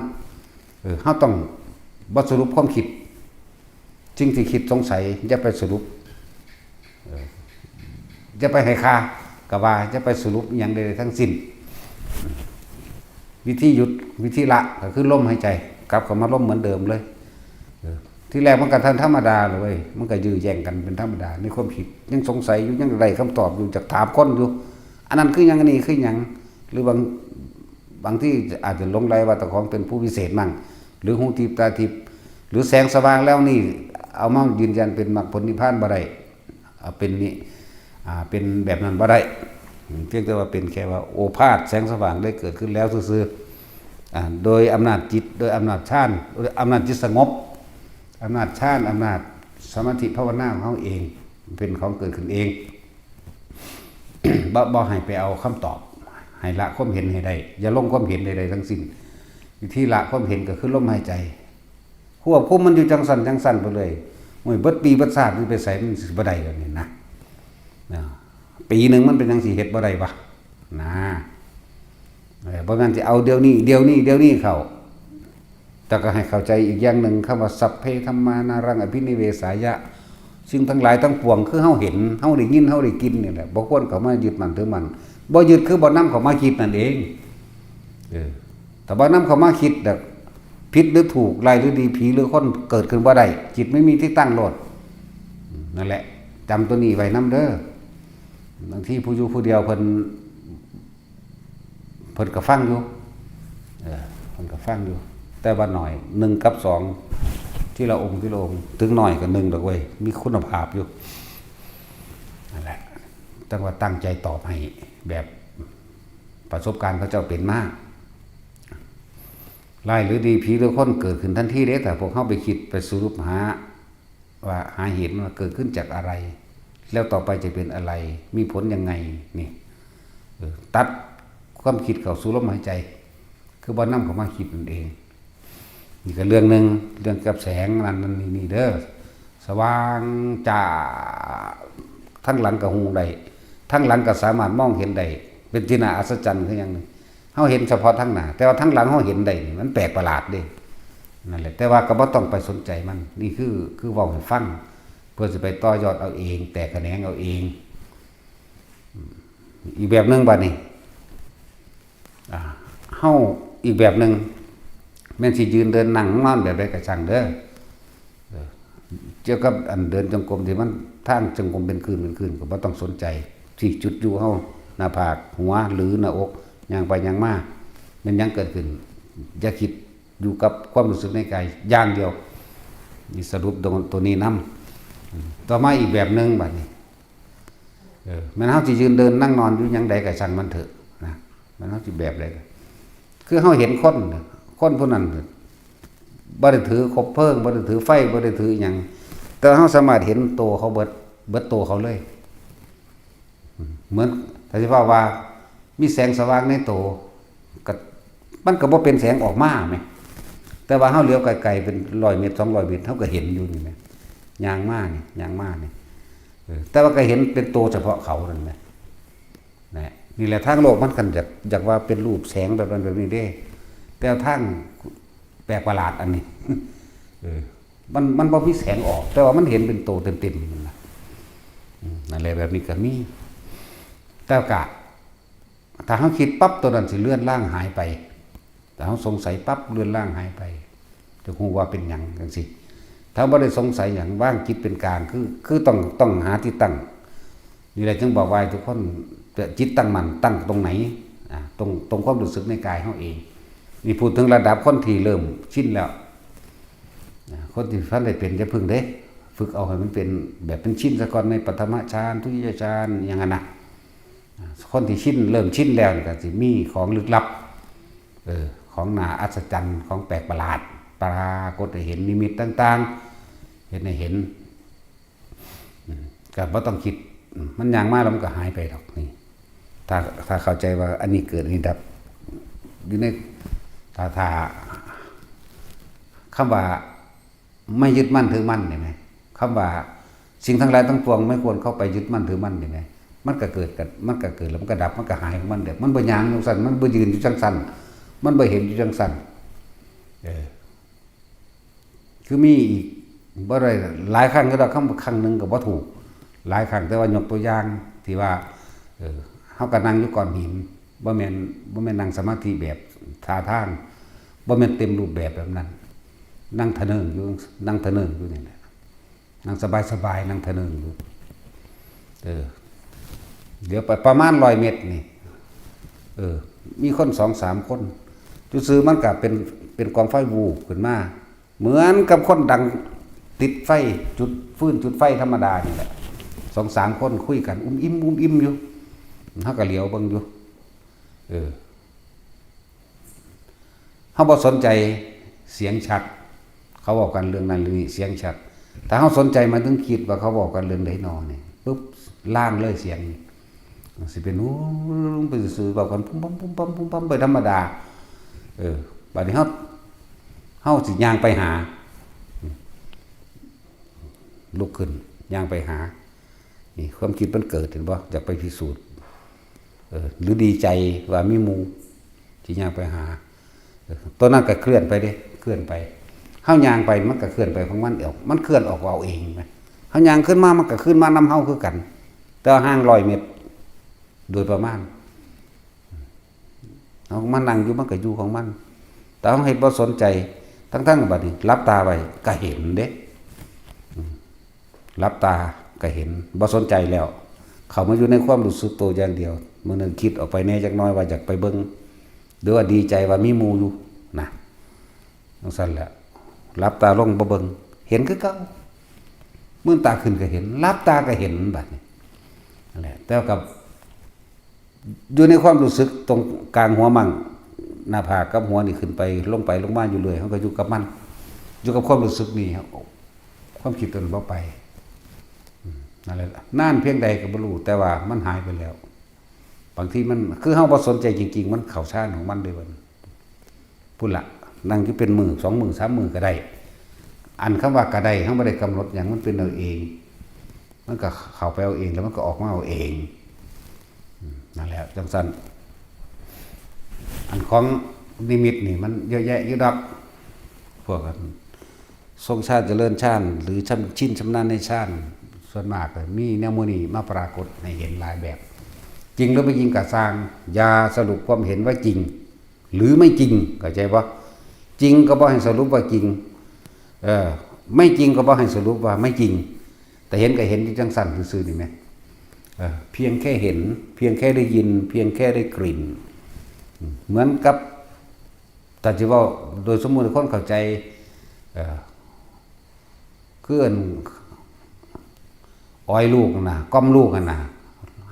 เออ เฮาต้องบ่สรุปความคิด สิ่งที่คิดสงสัย อย่าไปสรุป เออ อย่าไปให้ค่า ก็ว่า อย่าไปสรุปอิหยังใดๆทั้งสิ้น วิธีหยุด วิธีละ ก็คือลมหายใจ กลับเข้ามาลมเหมือนเดิมเลย เออ ที่แรกมันก็ทันธรรมดาเลยเว้ย มันก็ยื้อแย่งกันเป็นธรรมดา ในความคิด ยังสงสัยอยู่ ยังได้คำตอบอยู่ อยากถามคนอยู่ อันนั้นคือหยัง อันนี้คือหยัง หรือบาง บางทีอาจจะหลงใหลว่าเจ้าของเป็นผู้วิเศษมั่ง หรือหูทิพย์ตาทิพย์ หรือแสงสว่างแล้วนี่ เอามายืนยันเป็นมรรคผลนิพพานบ่ได้ เอาเป็นนี่ อ่า เป็นแบบนั้นบ่ได้ เพียงแต่ว่าเป็นแค่ว่าโอภาสแสงสว่างได้เกิดขึ้นแล้วซื่อ อ่า โดยอำนาจจิต โดยอำนาจฌาน โดยอำนาจจิตสงบ อำนาจฌาน อำนาจสมาธิภาวนาของเฮาเอง เป็นของเกิดขึ้นเอง บ่ บ่ให้ไปเอาคำตอบ ให้ละความเห็นให้ได้ อย่าลงความเห็นใดๆทั้งสิ้น วิธีละความเห็นก็คือลมหายใจ ควบคุมมันอยู่จังซั่นจังซั่นไปเลย โอ้ย เบิดปีเบิดชาติมันไปไส มันสิบ่ได้แล้วนี่นะ นะ ปีหนึ่งมันเป็นจังสิเฮ็ดบ่ได้วะ นะ เออ บ่แม่นสิเอาเดี๋ยวนี้ เดี๋ยวนี้ เดี๋ยวนี้เข้า แต่ก็ให้เข้าใจอีกอย่างหนึ่ง คำว่า สัพเพธัมมานารังอภินิเวสายะ สิ่งทั้งหลายทั้งปวง คือเฮาเห็น เฮาได้ยิน เฮาได้กินนี่แหละ บ่ควรเข้ามายึดมั่นถือมั่น บ่ยึดคือบ่นำเข้ามาคิดนั่นเอง เออ ถ้าบ่นำเข้ามาคิดน่ะ ผิดหรือถูก ร้ายหรือดี ผีหรือคน เกิดขึ้นบ่ได้ จิตไม่มีที่ตั้งโลด นั่นแหละ จำตัวนี้ไว้นำเด้อ บางทีผู้อยู่ผู้เดียวเพิ่น เพิ่นก็ฟังอยู่ เออ เพิ่นก็ฟังอยู่ แต่ว่าน้อย หนึ่งกับสอง ทีละองค์ ทีละองค์ ถึงน้อยก็หนึ่งดอกเว้ย มีคุณภาพอยู่ นั่นแหละ จั่งว่าตั้งใจตอบให้แบบประสบการณ์เขาเจ้าเป็นมา ร้ายหรือดี ผีหรือคน เกิดขึ้นทันทีเด้ ถ้าพวกเฮาไปคิด ไปสรุปหา ว่าหาเหตุมันว่าเกิดขึ้นจากอะไร แล้วต่อไปจะเป็นอะไร มีผลยังไง นี่ เออ ตัดความคิดเข้าสู่ลมหายใจ คือบ่นำเข้ามาคิดนั่นเอง นี่ก็เรื่องหนึ่ง เรื่องกับแสงนั่นนั่นนี่นี่เด้อ สว่างจ้า ทั้งหลังก็ฮู้ได้ ทั้งหลังก็สามารถมองเห็นได้ เป็นที่น่าอัศจรรย์คือหยังหนึ่ง เฮาเห็นเฉพาะทั้งหน้า แต่ว่าทั้งหลังเฮาเห็นได้นี่ มันแปลกประหลาดเด้ นั่นแหละ แต่ว่าก็บ่ต้องไปสนใจมัน นี่คือ คือเว้าให้ฟัง เพื่อสิไปต่อยอดเอาเอง แตกแขนงเอาเอง อืม อีกแบบหนึ่งบัดนี้ อ่า เฮาอีกแบบหนึ่ง แม่นสิยืนเดินนั่งนอนแบบใดก็ช่างเด้อ เออ เกี่ยวกับอันเดินจงกรมที่มัน ทางจงกรมเป็นคลื่นเป็นคลื่นก็บ่ต้องสนใจ ที่จุดอยู่เฮา หน้าผาก หัว หรือหน้าอก ย่างไปย่างมา แม่นหยังเกิดขึ้น อย่าคิด อยู่กับความรู้สึกในกายอย่างเดียว นี่สรุปตรงตัวนี้นำ อืม ต่อมาอีกแบบหนึ่งบัดนี้ เออ แม่นเฮาสิยืนเดินนั่งนอนอยู่หยังใดก็ช่างมันเถอะนะ แม่นเฮาสิแบบใดก็ คือเฮาเห็นคนน่ะ คนผู้นั้นน่ะ บ่ได้ถือคบเพลิง บ่ได้ถือไฟ บ่ได้ถือหยัง แต่เฮาสามารถเห็นโตเขาเบิด เบิดโตเขาเลย อืม เหมือน ถ้าสิว่าว่า มีแสงสว่างในโต ก็ มันก็บ่เป็นแสงออกมาแหม แต่ว่าเฮาเหลียวไกลๆ เป็นร้อยเมตร สองร้อยเมตร เฮาก็เห็นอยู่นี่แหม ย่างมานี่ ย่างมานี่ เออ แต่ว่าก็เห็นเป็นโตเฉพาะเขานั่นแหละ นะ นี่แหละทางโลกมันคันอยาก อยากว่าเป็นรูปแสงแบบนั้นแบบนี้เด้ แต่ทางแปลกประหลาดอันนี้ เออ มัน มันบ่มีแสงออก แต่ว่ามันเห็นเป็นโตเต็มๆนั่นล่ะ อืม นั่นแหละ แบบนี้ก็มี แต่กะ ถ้าเฮาคิดปั๊บ ตัวนั้นสิเลือนลางหายไป ถ้าเฮาสงสัยปั๊บ เลือนลางหายไป จะฮู้ว่าเป็นหยังจังซี่ ถ้าบ่ได้สงสัยหยัง วางจิตเป็นกลาง คือ คือต้อง ต้องหาที่ตั้ง นี่แหละจึงบอกว่าให้ทุกคนจะจิตตั้งมั่น ตั้งตรงไหน อ่า ตรง ตรงความรู้สึกในกายเฮาเอง นี่พูดถึงระดับคนที่เริ่มชินแล้ว อ่า คนที่ทันได้เป็นอย่าพึ่งเด้ ฝึกเอาให้มันเป็นแบบเป็นชินซะก่อน ในปฐมฌาน ทุติยฌาน อย่างนั้นนะ อ่า คนที่ชิน เริ่มชินแล้วนี่ก็สิมีของลึกลับ เออ ของน่าอัศจรรย์ ของแปลกประหลาด ปรากฏให้เห็น นิมิตต่างๆ เห็นให้เห็น อืม ก็บ่ต้องคิด อืม มันย่างมาแล้วมันก็หายไปดอกนี่ ถ้า ถ้าเข้าใจว่าอันนี้เกิด อันนี้ดับ อยู่ใน ถ้า ถ้า คำว่า ไม่ยึดมั่นถือมั่นนี่แหม คำว่า สิ่งทั้งหลายทั้งปวงไม่ควรเข้าไปยึดมั่นถือมั่นนี่แหม มันก็เกิดกับ มันก็เกิดแล้วมันก็ดับ มันก็หายของมันเด้ มันบ่ย่างอยู่ซั่น มันบ่ยืนอยู่จังซั่น มันบ่เห็นอยู่จังซั่น เออ คือมีอีก บ่ได้ หลายครั้งก็ได้ คำ ครั้งหนึ่งก็บ่ถูก หลายครั้ง แต่ว่ายกตัวอย่างที่ว่า เออ เฮาก็นั่งอยู่ก้อนหิน บ่แม่น บ่แม่นนั่งสมาธิแบบท่าทาง บ่แม่นเต็มรูปแบบแบบนั้น นั่งทะเนิงอยู่ นั่งทะเนิงอยู่นี่แหละ นั่งสบายๆ นั่งทะเนิงอยู่ เออ เดี๋ยวไปประมาณร้อยเมตรนี่ เออ มีคนสองสามคน ซื่อๆ มันก็เป็น เป็นกองไฟวูบขึ้นมา เหมือนกับคนดังติดไฟ จุดฟืนจุดไฟธรรมดานี่แหละ สองสามคนคุยกัน อุ้มอิ่ม อุ้มอิ่มอยู่ เฮาก็เหลียวเบิ่งอยู่ เออ เฮาบ่สนใจเสียงชัด เขาเว้ากันเรื่องนั้นเรื่องนี้เสียงชัด ถ้าเฮาสนใจมาถึงคิดว่าเขาเว้ากันเรื่องใดน้อนี่ ปึ๊บ ลางเลยเสียง สิเป็นหูไปซื่อๆ เว้ากันพุ้มปั๊มพุ้มปั๊มพุ้มปั๊มไปธรรมดา เออ บัดนี้เฮา เฮาสิย่างไปหา ลุกขึ้น ย่างไปหา นี่ความคิดมันเกิด เห็นบ่ อยากไปพิสูจน์ เออ หรือดีใจว่ามีหมู่ สิย่างไปหา เออ ตัวนั้นก็เคลื่อนไปเด้ เคลื่อนไป เฮาย่างไปมันก็เคลื่อนไปของมันเอง มันเคลื่อนออกเอาเองนะ เฮาย่างขึ้นมามันก็ขึ้นมานำเฮาคือกัน แต่ว่าห่างร้อยเมตร โดยประมาณ เฮามานั่งอยู่มันก็อยู่ของมัน แต่เฮาเฮ็ดบ่สนใจ ทั้งๆ บัดนี้หลับตาไว้ก็เห็นเด้ อืม หลับตาก็เห็น บ่สนใจแล้ว เข้ามาอยู่ในความรู้สึกตัวอย่างเดียว มื้อหนึ่งคิดออกไปแหน่จักหน่อยว่าอยากไปเบิ่ง หรือว่าดีใจว่ามีหมู่อยู่นะ จั่งซั้นแหละ หลับตาลงบ่เบิ่ง เห็นคือเก่า มื่นตาขึ้นก็เห็น หลับตาก็เห็นบัดนี้ นั่นแหละ แต่ว่ากับ อยู่ในความรู้สึกตรงกลางหัวมั่ง หน้าผากกับหัวนี่ขึ้นไป ลงไป ลงมาอยู่เรื่อย เฮาก็อยู่กับมัน อยู่กับความรู้สึกนี่ ความคิดตัวนั้นบ่ไป อืม นั่นแหละ นานเพียงใดก็บ่รู้ แต่ว่ามันหายไปแล้ว บางทีมัน คือเฮาบ่สนใจจริงๆ มันเข้าฌานของมันเด้บัดนี้ พุ้นละ นั่งอยู่เป็นมื้อ สองมื้อ สามมื้อก็ได้ อันคำว่าก็ได้ เฮาบ่ได้กำหนดหยัง มันเป็นเอาเอง มันก็เข้าไปเอาเอง แล้วมันก็ออกมาเอาเอง อืม นั่นแหละ จั่งซั้น อันของนิมิตนี่มันเยอะแยะอยู่ดอก พวกอันทรงฌานเจริญฌาน หรือชำ ชินชำนาญในฌาน ส่วนมากก็มีแนวหมู่นี้มาปรากฏให้เห็นหลายแบบ จริงหรือไม่จริงก็ซ่าง อย่าสรุปความเห็นว่าจริง หรือไม่จริง เข้าใจบ่ จริงก็บ่ให้สรุปว่าจริง เออ ไม่จริงก็บ่ให้สรุปว่าไม่จริง แต่เห็นก็เห็นอยู่จั่งซั้นซื่อๆ นี่แหม เออ เพียงแค่เห็น เพียงแค่ได้ยิน เพียงแค่ได้กลิ่น เหมือนกับ ถ้าสิเว้าโดยสมมุติให้คนเข้าใจ เอ่อ คืออัน ออยลูกนั่นน่ะ กล่อมลูกนั่นน่ะ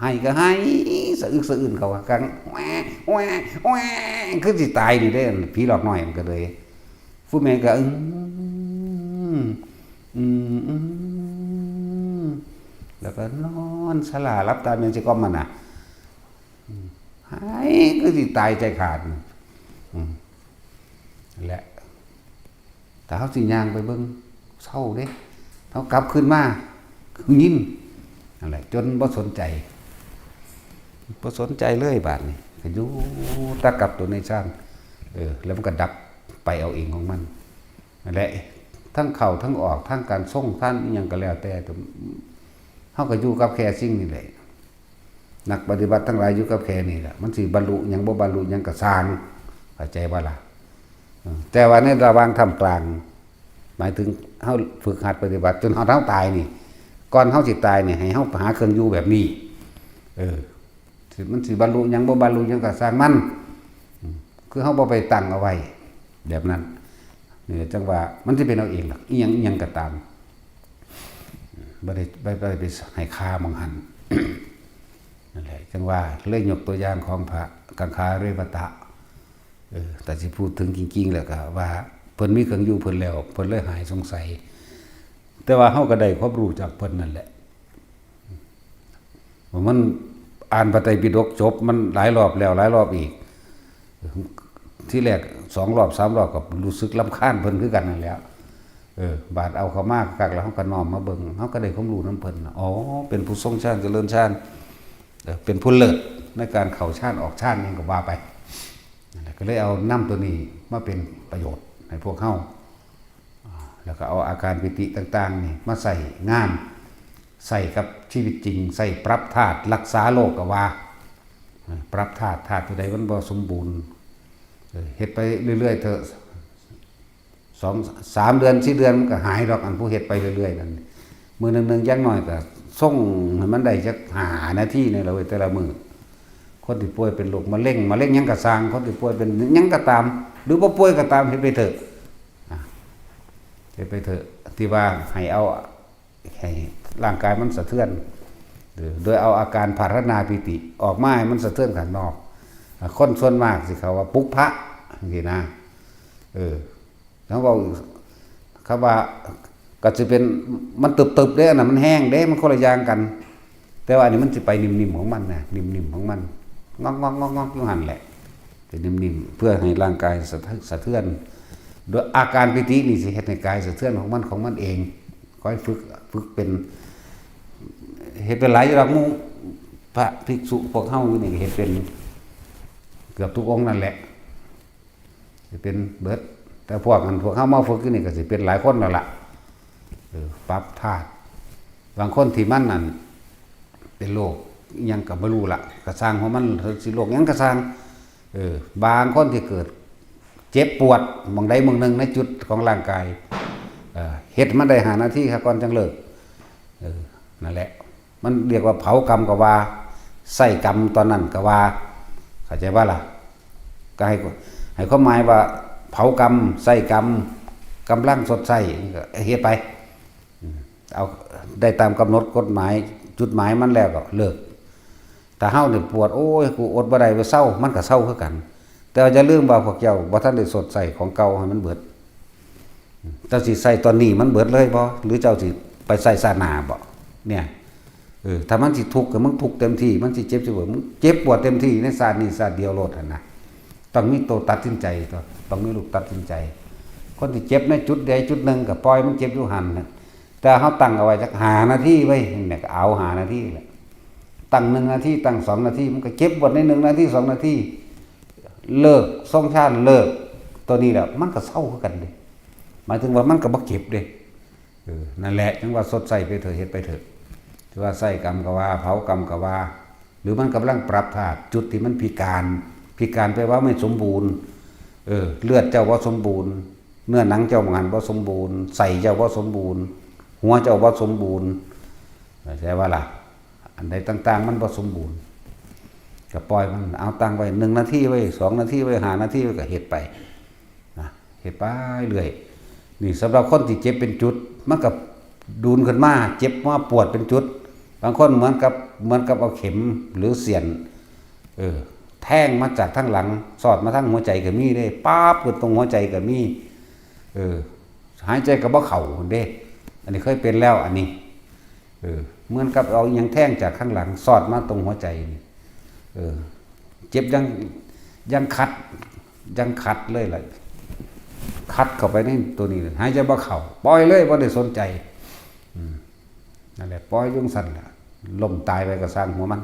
ไห้ก็ไห้ สะอึกสะอื้น เขาก็กัง แหวะ แหวะ แหวะ คือสิตายนี่เด้ ผีหลอกน้อยมันก็เลย ผู้แม่ก็ อืม อืม อืม แล้วก็นอนสลาหลับตา แม่นสิกล่อมมันน่ะ อืม ไห้ คือสิตายใจขาด อืม นั่นแหละ ถ้าเฮาสิย่างไปเบิ่ง เซาเด้ เฮากลับคืนมา ยิน นั่นแหละ จนบ่สนใจ บ่สนใจเลยบาดนี้ ก็อยู่แต่กับตัวในฌาน เออ แล้วมันก็ดับไปเอาเองของมัน นั่นแหละ ทั้งเข้าทั้งออก ทั้งการทรงฌานอิหยังก็แล้วแต่ เฮาก็อยู่กับแค่สิ่งนี้แหละ นักปฏิบัติทั้งหลายอยู่กับแค่นี้แหละ มันสิบรรลุหยังบ่บรรลุหยังก็ซ่าง เข้าใจบ่ล่ะ เออ แต่ว่าในระหว่างท่ามกลาง หมายถึงเฮาฝึกหัดปฏิบัติจนเฮา เฮาตายนี่ ก่อนเฮาสิตายนี่ ให้เฮาหาเครื่องอยู่แบบนี้ เออ สิ มันสิบรรลุหยังบ่บรรลุหยังก็ซ่างมัน อืม คือเฮาบ่ไปตั้งเอาไว้ แบบนั้น นี่จั่งว่ามันสิเป็นเอาเองดอก อิหยัง อิหยังก็ตาม บ่ได้ บ่ บ่ได้ไปให้ค่าหม่องหั้น นั่นแหละ จั่งว่าเลยยกตัวอย่างของพระกังขาเรวตะ เออ แต่สิพูดถึงจริงๆ แล้วก็ว่าเพิ่นมีเครื่องอยู่เพิ่นแล้ว เพิ่นเลยหายสงสัย แต่ว่าเฮาก็ได้ความรู้จากเพิ่นนั่นแหละ มันอ่านพระไตรปิฎกจบ มันหลายรอบแล้วหลายรอบอีก ทีแรกสองรอบสามรอบก็รู้สึกรำคาญเพิ่นคือกันนั่นแหละ เออ บาดเอาเข้ามาคักแล้วเฮาก็น้อมมาเบิ่ง เฮาก็ได้ความรู้นำเพิ่นน่ะ อ๋อ เป็นผู้ทรงฌานเจริญฌาน เออ เป็นผู้เลิศในการเข้าฌานออกฌานหยังก็ว่าไป นั่นแหละ ก็เลยเอานำตัวนี้มาเป็นประโยชน์ให้พวกเฮา อ่า แล้วก็เอาอาการปีติต่างๆ นี่มาใส่งาน ใส่กับชีวิตจริง ใส่ปรับธาตุ รักษาโรคก็ว่า เออ ปรับธาตุ ธาตุตัวใดมันบ่สมบูรณ์ เออ เฮ็ดไปเรื่อยๆ เถอะ สอง สามเดือน สี่เดือนมันก็หายดอก อันผู้เฮ็ดไปเรื่อยๆ นั่น มื้อหนึ่งๆ อย่างน้อยก็ทรงให้มันได้จักห้านาทีนี่ล่ะเว้ย แต่ละมื้อ คนที่ป่วยเป็นโรคมะเร็ง มะเร็งหยังก็ซ่าง คนที่ป่วยเป็นหยังก็ตาม หรือบ่ป่วยก็ตาม เฮ็ดไปเถอะ อ่ะ เฮ็ดไปเถอะ ที่ว่าให้เอา ให้ร่างกายมันสะเทือน หรือโดยเอาอาการพาราณาปีติออกมาให้มันสะเทือนข้างนอก อ่ะ คนส่วนมากสิเขาว่าปุพพะ จั่งซี้นะ เออ แล้วเว้า คำว่า ก็สิเป็น มันตึบๆเด้ อันนั้นมันแฮงเด้ มันคนละอย่างกัน แต่ว่าอันนี้มันสิไปนิ่มๆของมันนะ นิ่มๆของมัน งอกๆๆๆอยู่หั่นแหละ เป็นนิ่มๆ เพื่อให้ร่างกายสะเทื- สะเทือน โดยอาการปีตินี่สิเฮ็ดให้กายสะเทือนของมัน ของมันเอง ค่อยฝึก ฝึกเป็น เฮ็ดเป็นหลายอยู่ดอก หมู่พระภิกษุพวกเฮาอยู่นี่ก็เฮ็ดเป็นเกือบทุกองค์นั่นแหละ สิเป็นเบิด แต่พวกอันพวกเฮามาฝึกอยู่นี่ก็สิเป็นหลายคนแล้วล่ะ เออ ปรับธาตุ บางคนที่มันนั่น เป็นโรคอิหยังก็บ่รู้ล่ะ ก็ซ่างของมัน สิโรคหยังก็ซ่าง เออ บางคนที่เกิด เจ็บปวดหม่องใดหม่องหนึ่งในจุดของร่างกาย เออ เฮ็ดมันได้ห้านาทีค่ะ ก่อนจั่งเลิก เออ นั่นแหละ มันเรียกว่าเผากรรมก็ว่า ใช้กรรมตอนนั้นก็ว่า เข้าใจบ่ล่ะ ก็ให้ ให้ความหมายว่า เผากรรม ใช้กรรม กำลังชดใช้ ก็เฮ็ดไป อืม เอา ได้ตามกำหนดกฎหมาย จุดหมายมันแล้วก็เลิก ถ้าเฮาเนี่ยปวด โอ้ย กูอดบ่ได้ ไปเซา มันก็เซาคือกัน แต่ว่าอย่าลืมว่าพวกเจ้าบ่ทันได้ชดใช้ของเก่าให้มันเบิด เจ้าสิใช้ตอนนี้มันเบิดเลยบ่ หรือเจ้าสิไปใช้ชาติหน้าบ่ เนี่ย เออ ถ้ามันสิทุกข์ก็มึงทุกข์เต็มที่ มันสิเจ็บสิปวด มึงเจ็บปวดเต็มที่ในชาตินี้ชาติเดียวโลดหั่นนะ ต้องมีตัวตัดสินใจตัว ต้องมีลูกตัดสินใจ คนที่เจ็บในจุดใดจุดหนึ่งก็ปล่อยมันเจ็บอยู่หั่นน่ะ แต่เฮาตั้งเอาไว้จักห้านาทีไว้ เนี่ยก็เอาห้านาทีแหละ ตั้งหนึ่งนาที ตั้งสองนาที มันก็เจ็บปวดในหนึ่งนาที สองนาที เลิก ทรงฌานเลิก ตัวนี้แหละ มันก็เซาคือกันเด้ หมายถึงว่ามันก็บ่เจ็บเด้ เออ นั่นแหละ จั่งว่าชดใช้ไปเถอะ เฮ็ดไปเถอะ ที่ว่าใช้กรรมก็ว่า เผากรรมก็ว่า หรือมันกำลังปรับธาตุ จุดที่มันพิการ พิการแปลว่าไม่สมบูรณ์ เออ เลือดเจ้าบ่สมบูรณ์ เนื้อหนังเจ้ามันบ่สมบูรณ์ ไส้เจ้าบ่สมบูรณ์ หัวเจ้าบ่สมบูรณ์ เข้าใจบ่ล่ะ อันใดต่างๆมันบ่สมบูรณ์ ก็ปล่อยมัน เอาตั้งไว้หนึ่งนาทีไว้ สองนาทีไว้ ห้านาทีไว้ ก็เฮ็ดไป นะ เฮ็ดไปเรื่อย นี่สำหรับคนที่เจ็บเป็นจุด มันก็ดูนขึ้นมา เจ็บมาปวดเป็นจุด บางคนเหมือนกับ เหมือนกับเอาเข็มหรือเสี้ยน เออ แทงมาจากทางหลัง สอดมาทางหัวใจก็มีเด้ ป๊าบ ขึ้นตรงหัวใจก็มี เออ หายใจก็บ่เข้าเด้ อันนี้เคยเป็นแล้ว อันนี้ เออ เหมือนกับเอาอิหยังแทงจากข้างหลัง สอดมาตรงหัวใจนี่ เออ เจ็บยัง ยังคัด ยังคัดเลยล่ะ คัดเข้าไปในตัวนี้เลย หายใจบ่เข้า ปล่อยเลย บ่ได้สนใจ อืม นั่นแหละ ปล่อยอยู่จั่งซั้นล่ะ ล้มตายไปก็ซ่างหัวมัน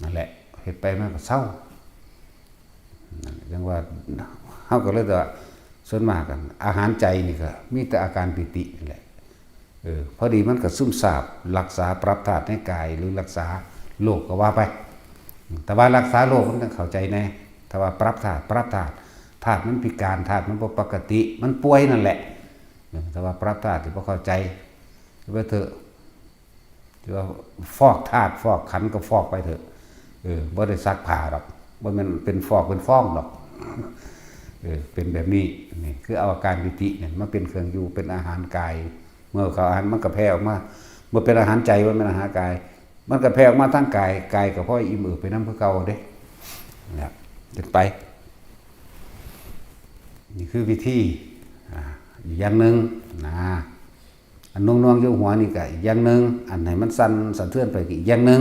นั่นแหละ เฮ็ดไปมันก็เซา นั่นแหละ จั่งว่า เฮาก็เลยว่า ส่วนมากกัน อาหารใจนี่ก็มีแต่อาการปีตินี่แหละ เออ พอดีมันก็ซึมซาบ รักษาปรับธาตุในกาย หรือรักษาโรคก็ว่าไป แต่ว่ารักษาโรคมันต้องเข้าใจแน่ ถ้าว่าปรับธาตุ ปรับธาตุ ธาตุมันพิการ ธาตุมันบ่ปกติ มันป่วยนั่นแหละ เออ แต่ว่าปรับธาตุที่บ่เข้าใจ ไปเถอะ ที่ว่าฟอกธาตุ ฟอกขันธ์ก็ฟอกไปเถอะ เออ บ่ได้ซักผ้าดอก บ่แม่นเป็นฟอกเป็นฟองดอก เออ เป็นแบบนี้ นี่คือเอาอาการปีติเนี่ยมาเป็นเครื่องอยู่ เป็นอาหารกาย เมื่อเขาอาหารมันก็แผ่ออกมา เมื่อเป็นอาหารใจ มันเป็นอาหารกาย มันก็แผ่ออกมาทางกาย กายก็พออิ่มเอิบไปนำคือเก่าเด้ เนี่ย เป็นไป นี่คือวิธี อ่า อีกอย่างหนึ่ง นะ อันหน่วงๆอยู่หัวนี่ก็อีกอย่างหนึ่ง อันให้มันสั่นสะเทือนไปก็อีกอย่างหนึ่ง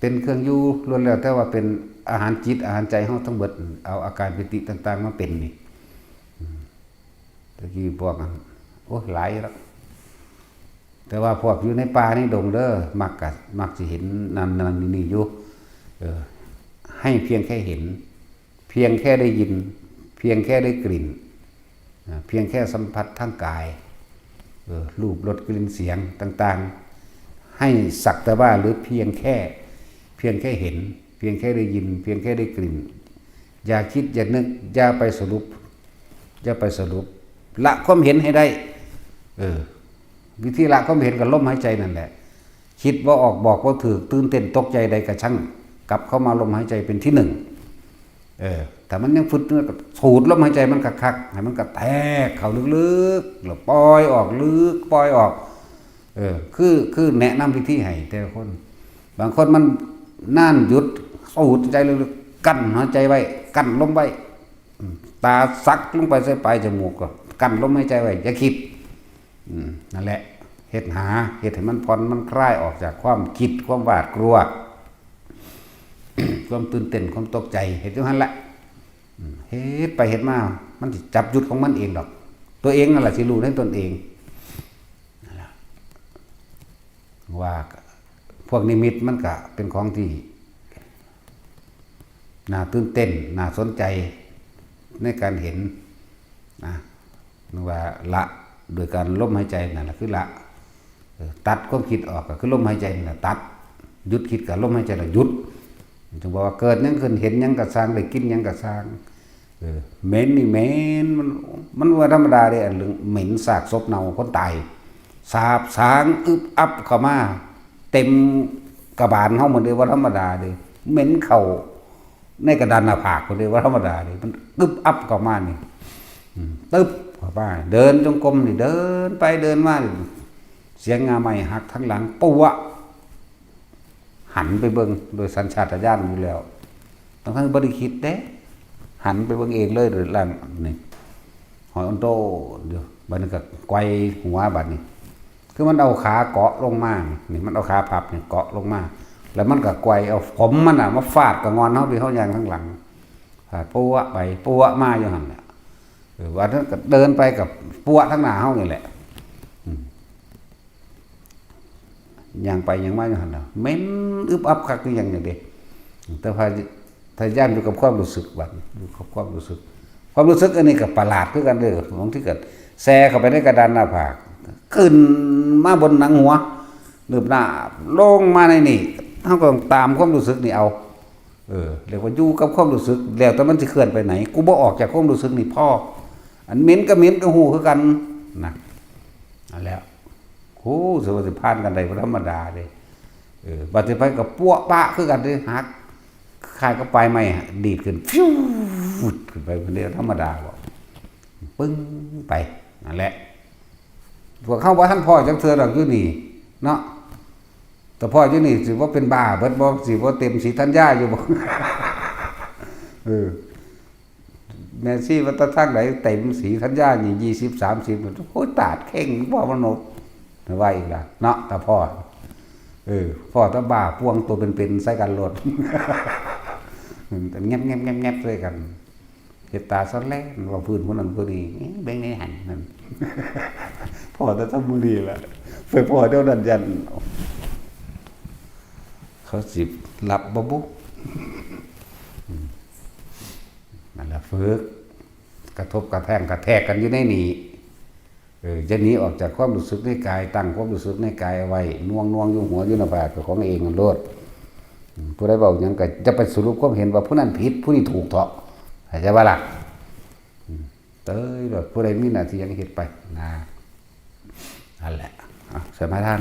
เป็นเครื่องอยู่ล้วนแล้วแต่ว่าเป็นอาหารจิต อาหารใจเฮาทั้งเบิด เอาอาการปีติต่างๆมาเป็นนี่ อืม ตะกี้พวกนั้น โอ้ย หลายแล้ว แต่ว่าพวกอยู่ในป่าในดงเด้อ มักกะ มักสิเห็นนั่นนั่นนี่นี่อยู่ เออ ให้เพียงแค่เห็น เพียงแค่ได้ยิน เพียงแค่ได้กลิ่น อ่า เพียงแค่สัมผัสทางกาย เออ รูป รส กลิ่น เสียงต่างๆ ให้สักแต่ว่า หรือเพียงแค่ เพียงแค่เห็น เพียงแค่ได้ยิน เพียงแค่ได้กลิ่น อย่าคิด อย่านึก อย่าไปสรุป อย่าไปสรุป ละความเห็นให้ได้ เออ วิธีละความเห็นกับลมหายใจนั่นแหละ คิดบ่ออก บอกบ่ถูก ตื่นเต้นตกใจใดกะชั่ง กลับเข้ามาลมหายใจเป็นที่หนึ่ง เออ ถ้ามันยังฝึกอยู่ก็สูดลมหายใจมันคักๆ ให้มันกระแทกเข้าลึกๆ แล้วปล่อยออกลึก ปล่อยออก เออ คือ คือแนะนำวิธีให้แต่ละคน บางคนมันนานหยุด สูดใจลึกๆ กั้นหายใจไว้ กั้นลมไว้ อืม ตาสักลงไปใส่ปลายจมูก ก็กั้นลมหายใจไว้ อย่าคิด อืม นั่นแหละ เฮ็ดหา เฮ็ดให้มันผ่อนมันคลายออกจากความคิด ความหวาดกลัว ความตื่นเต้น ความตกใจ เฮ็ดอยู่หั่นแหละ อืม เฮ็ดไปเฮ็ดมา มันสิจับจุดของมันเองดอก ตัวเองนั่นแหละสิรู้ในตนเอง นั่นแหละ ว่าพวกนิมิตมันก็เป็นของที่น่าตื่นเต้น น่าสนใจ ในการเห็นนะ นึกว่าละโดยการลมหายใจนั่นแหละคือละ เออ ตัดความคิดออกก็คือลมหายใจนั่นแหละตัด หยุดคิดกับลมหายใจน่ะหยุด จึงบอกว่าเกิดหยังขึ้น เห็นหยังก็ซ่าง ได้กินหยังก็ซ่าง เออ เหม็นนี่เหม็น มัน มันว่าธรรมดาเด้ อันเรื่องเหม็นซากศพเน่าคนตาย สาบสางอึบอับเข้ามา เต็มกระบาลเฮาหมดเลย ว่าธรรมดาเด้ เหม็นเข้าในกระดานหน้าผากหมดเลย ว่าธรรมดาเด้ มันอึบอับเข้ามานี่ อืม ตึบเข้ามา เดินจงกรมนี่ เดินไปเดินมานี่ เสียงงาไม้หักทางหลัง ปะวะ หันไปเบิ่งโดยสัญชาตญาณอยู่แล้ว ทั้งๆบ่ได้คิดเด้ หันไปเบิ่งเองเลย โดยร่างนี่ หอยอันโตอยู่ บัดนี้ก็ไกวหัวบัดนี้ คือมันเอาขาเกาะลงมา นี่ มันเอาขาพับนี่เกาะลงมา แล้วมันก็ไกวเอาผมมันน่ะมาฟาดกับงอนเฮาที่เฮาย่างข้างหลัง ฟาดปะวะไป ปะวะมาอยู่หั่นแหละ เออ วันนั้นก็เดินไปกับปะวะทางหน้าเฮานี่แหละ อืม ย่างไปย่างมาอยู่หั่นน่ะ เหม็นอึบอับคักคือหยังนี่เด้ แต่พยายามอยู่กับความรู้สึกบัด อยู่กับความรู้สึก ความรู้สึกอันนี้ก็ประหลาดคือกันเด้อ บางทีก็แซ่เข้าไปในกระดานหน้าผาก ขึ้นมาบนหนังหัว นืบหน้า ลงมาในนี่ เฮาก็ต้องตามความรู้สึกนี่เอา เออ เรียกว่าอยู่กับความรู้สึก แล้วแต่มันสิเคลื่อนไปไหน กูบ่ออกจากความรู้สึกนี่พอ อันเหม็นก็เหม็นก็ฮู้คือกัน นะ นั่นแหละ โอ้ สิว่าสิผ่านกันได้บ่ธรรมดาเด้ เออ บัดสิไปก็ปะวะปะคือกันเด้ หัก คล้ายกับปลายไม้ดีดขึ้น ฟิว ขึ้นไป มันได้ธรรมดาบ่ ปึ้ง ไป นั่นแหละ พวกเฮาบ่ทันพ้อจักเทื่อดอกอยู่นี่ เนาะ แต่พ้ออยู่นี่สิบ่เป็นบ้าเบิดบ่ สิบ่เต็มศรีธัญญาอยู่บ่ เออ แม่ชีว่าแต่ทางไหนเต็มศรีธัญญานี่ ยี่สิบ สามสิบ โอ้ย ตาดเข่งบ่มนุษย์ ว่าอีกล่ะ เนาะ แต่พ้อ เออ พ้อแต่บ้าป่วงตัวเป็นๆ ใส่กันโลด แงบๆๆๆ ใส่กัน เฮ็ดตาสะแลนว่าพื้นผู้นั้นผู้นี้ เอ๊ะ เบิ่งในหันนั่น พ้อแต่ทำมื้อนี้ล่ะ ไปพ้อเดี๋ยวนั้นยัน เขาสิรับบ่บุ อืม นั่นล่ะ ฝึก กระทบกระแทงกระแทกกันอยู่ในนี้ เออ จะหนีออกจากความรู้สึกในกาย ตั้งความรู้สึกในกายเอาไว้ น่วงๆ อยู่หัวอยู่หน้าผาก เจ้าของเองโลด อืม ผู้ใดเว้าหยังก็จะไปสรุปความเห็นว่าผู้นั้นผิด ผู้นี้ถูกเถาะ เข้าใจบ่ล่ะ อืม เตยโลด ผู้ใดมีหน้าที่หยังเฮ็ดไป นะ นั่นแหละ อ่ะ สมาทาน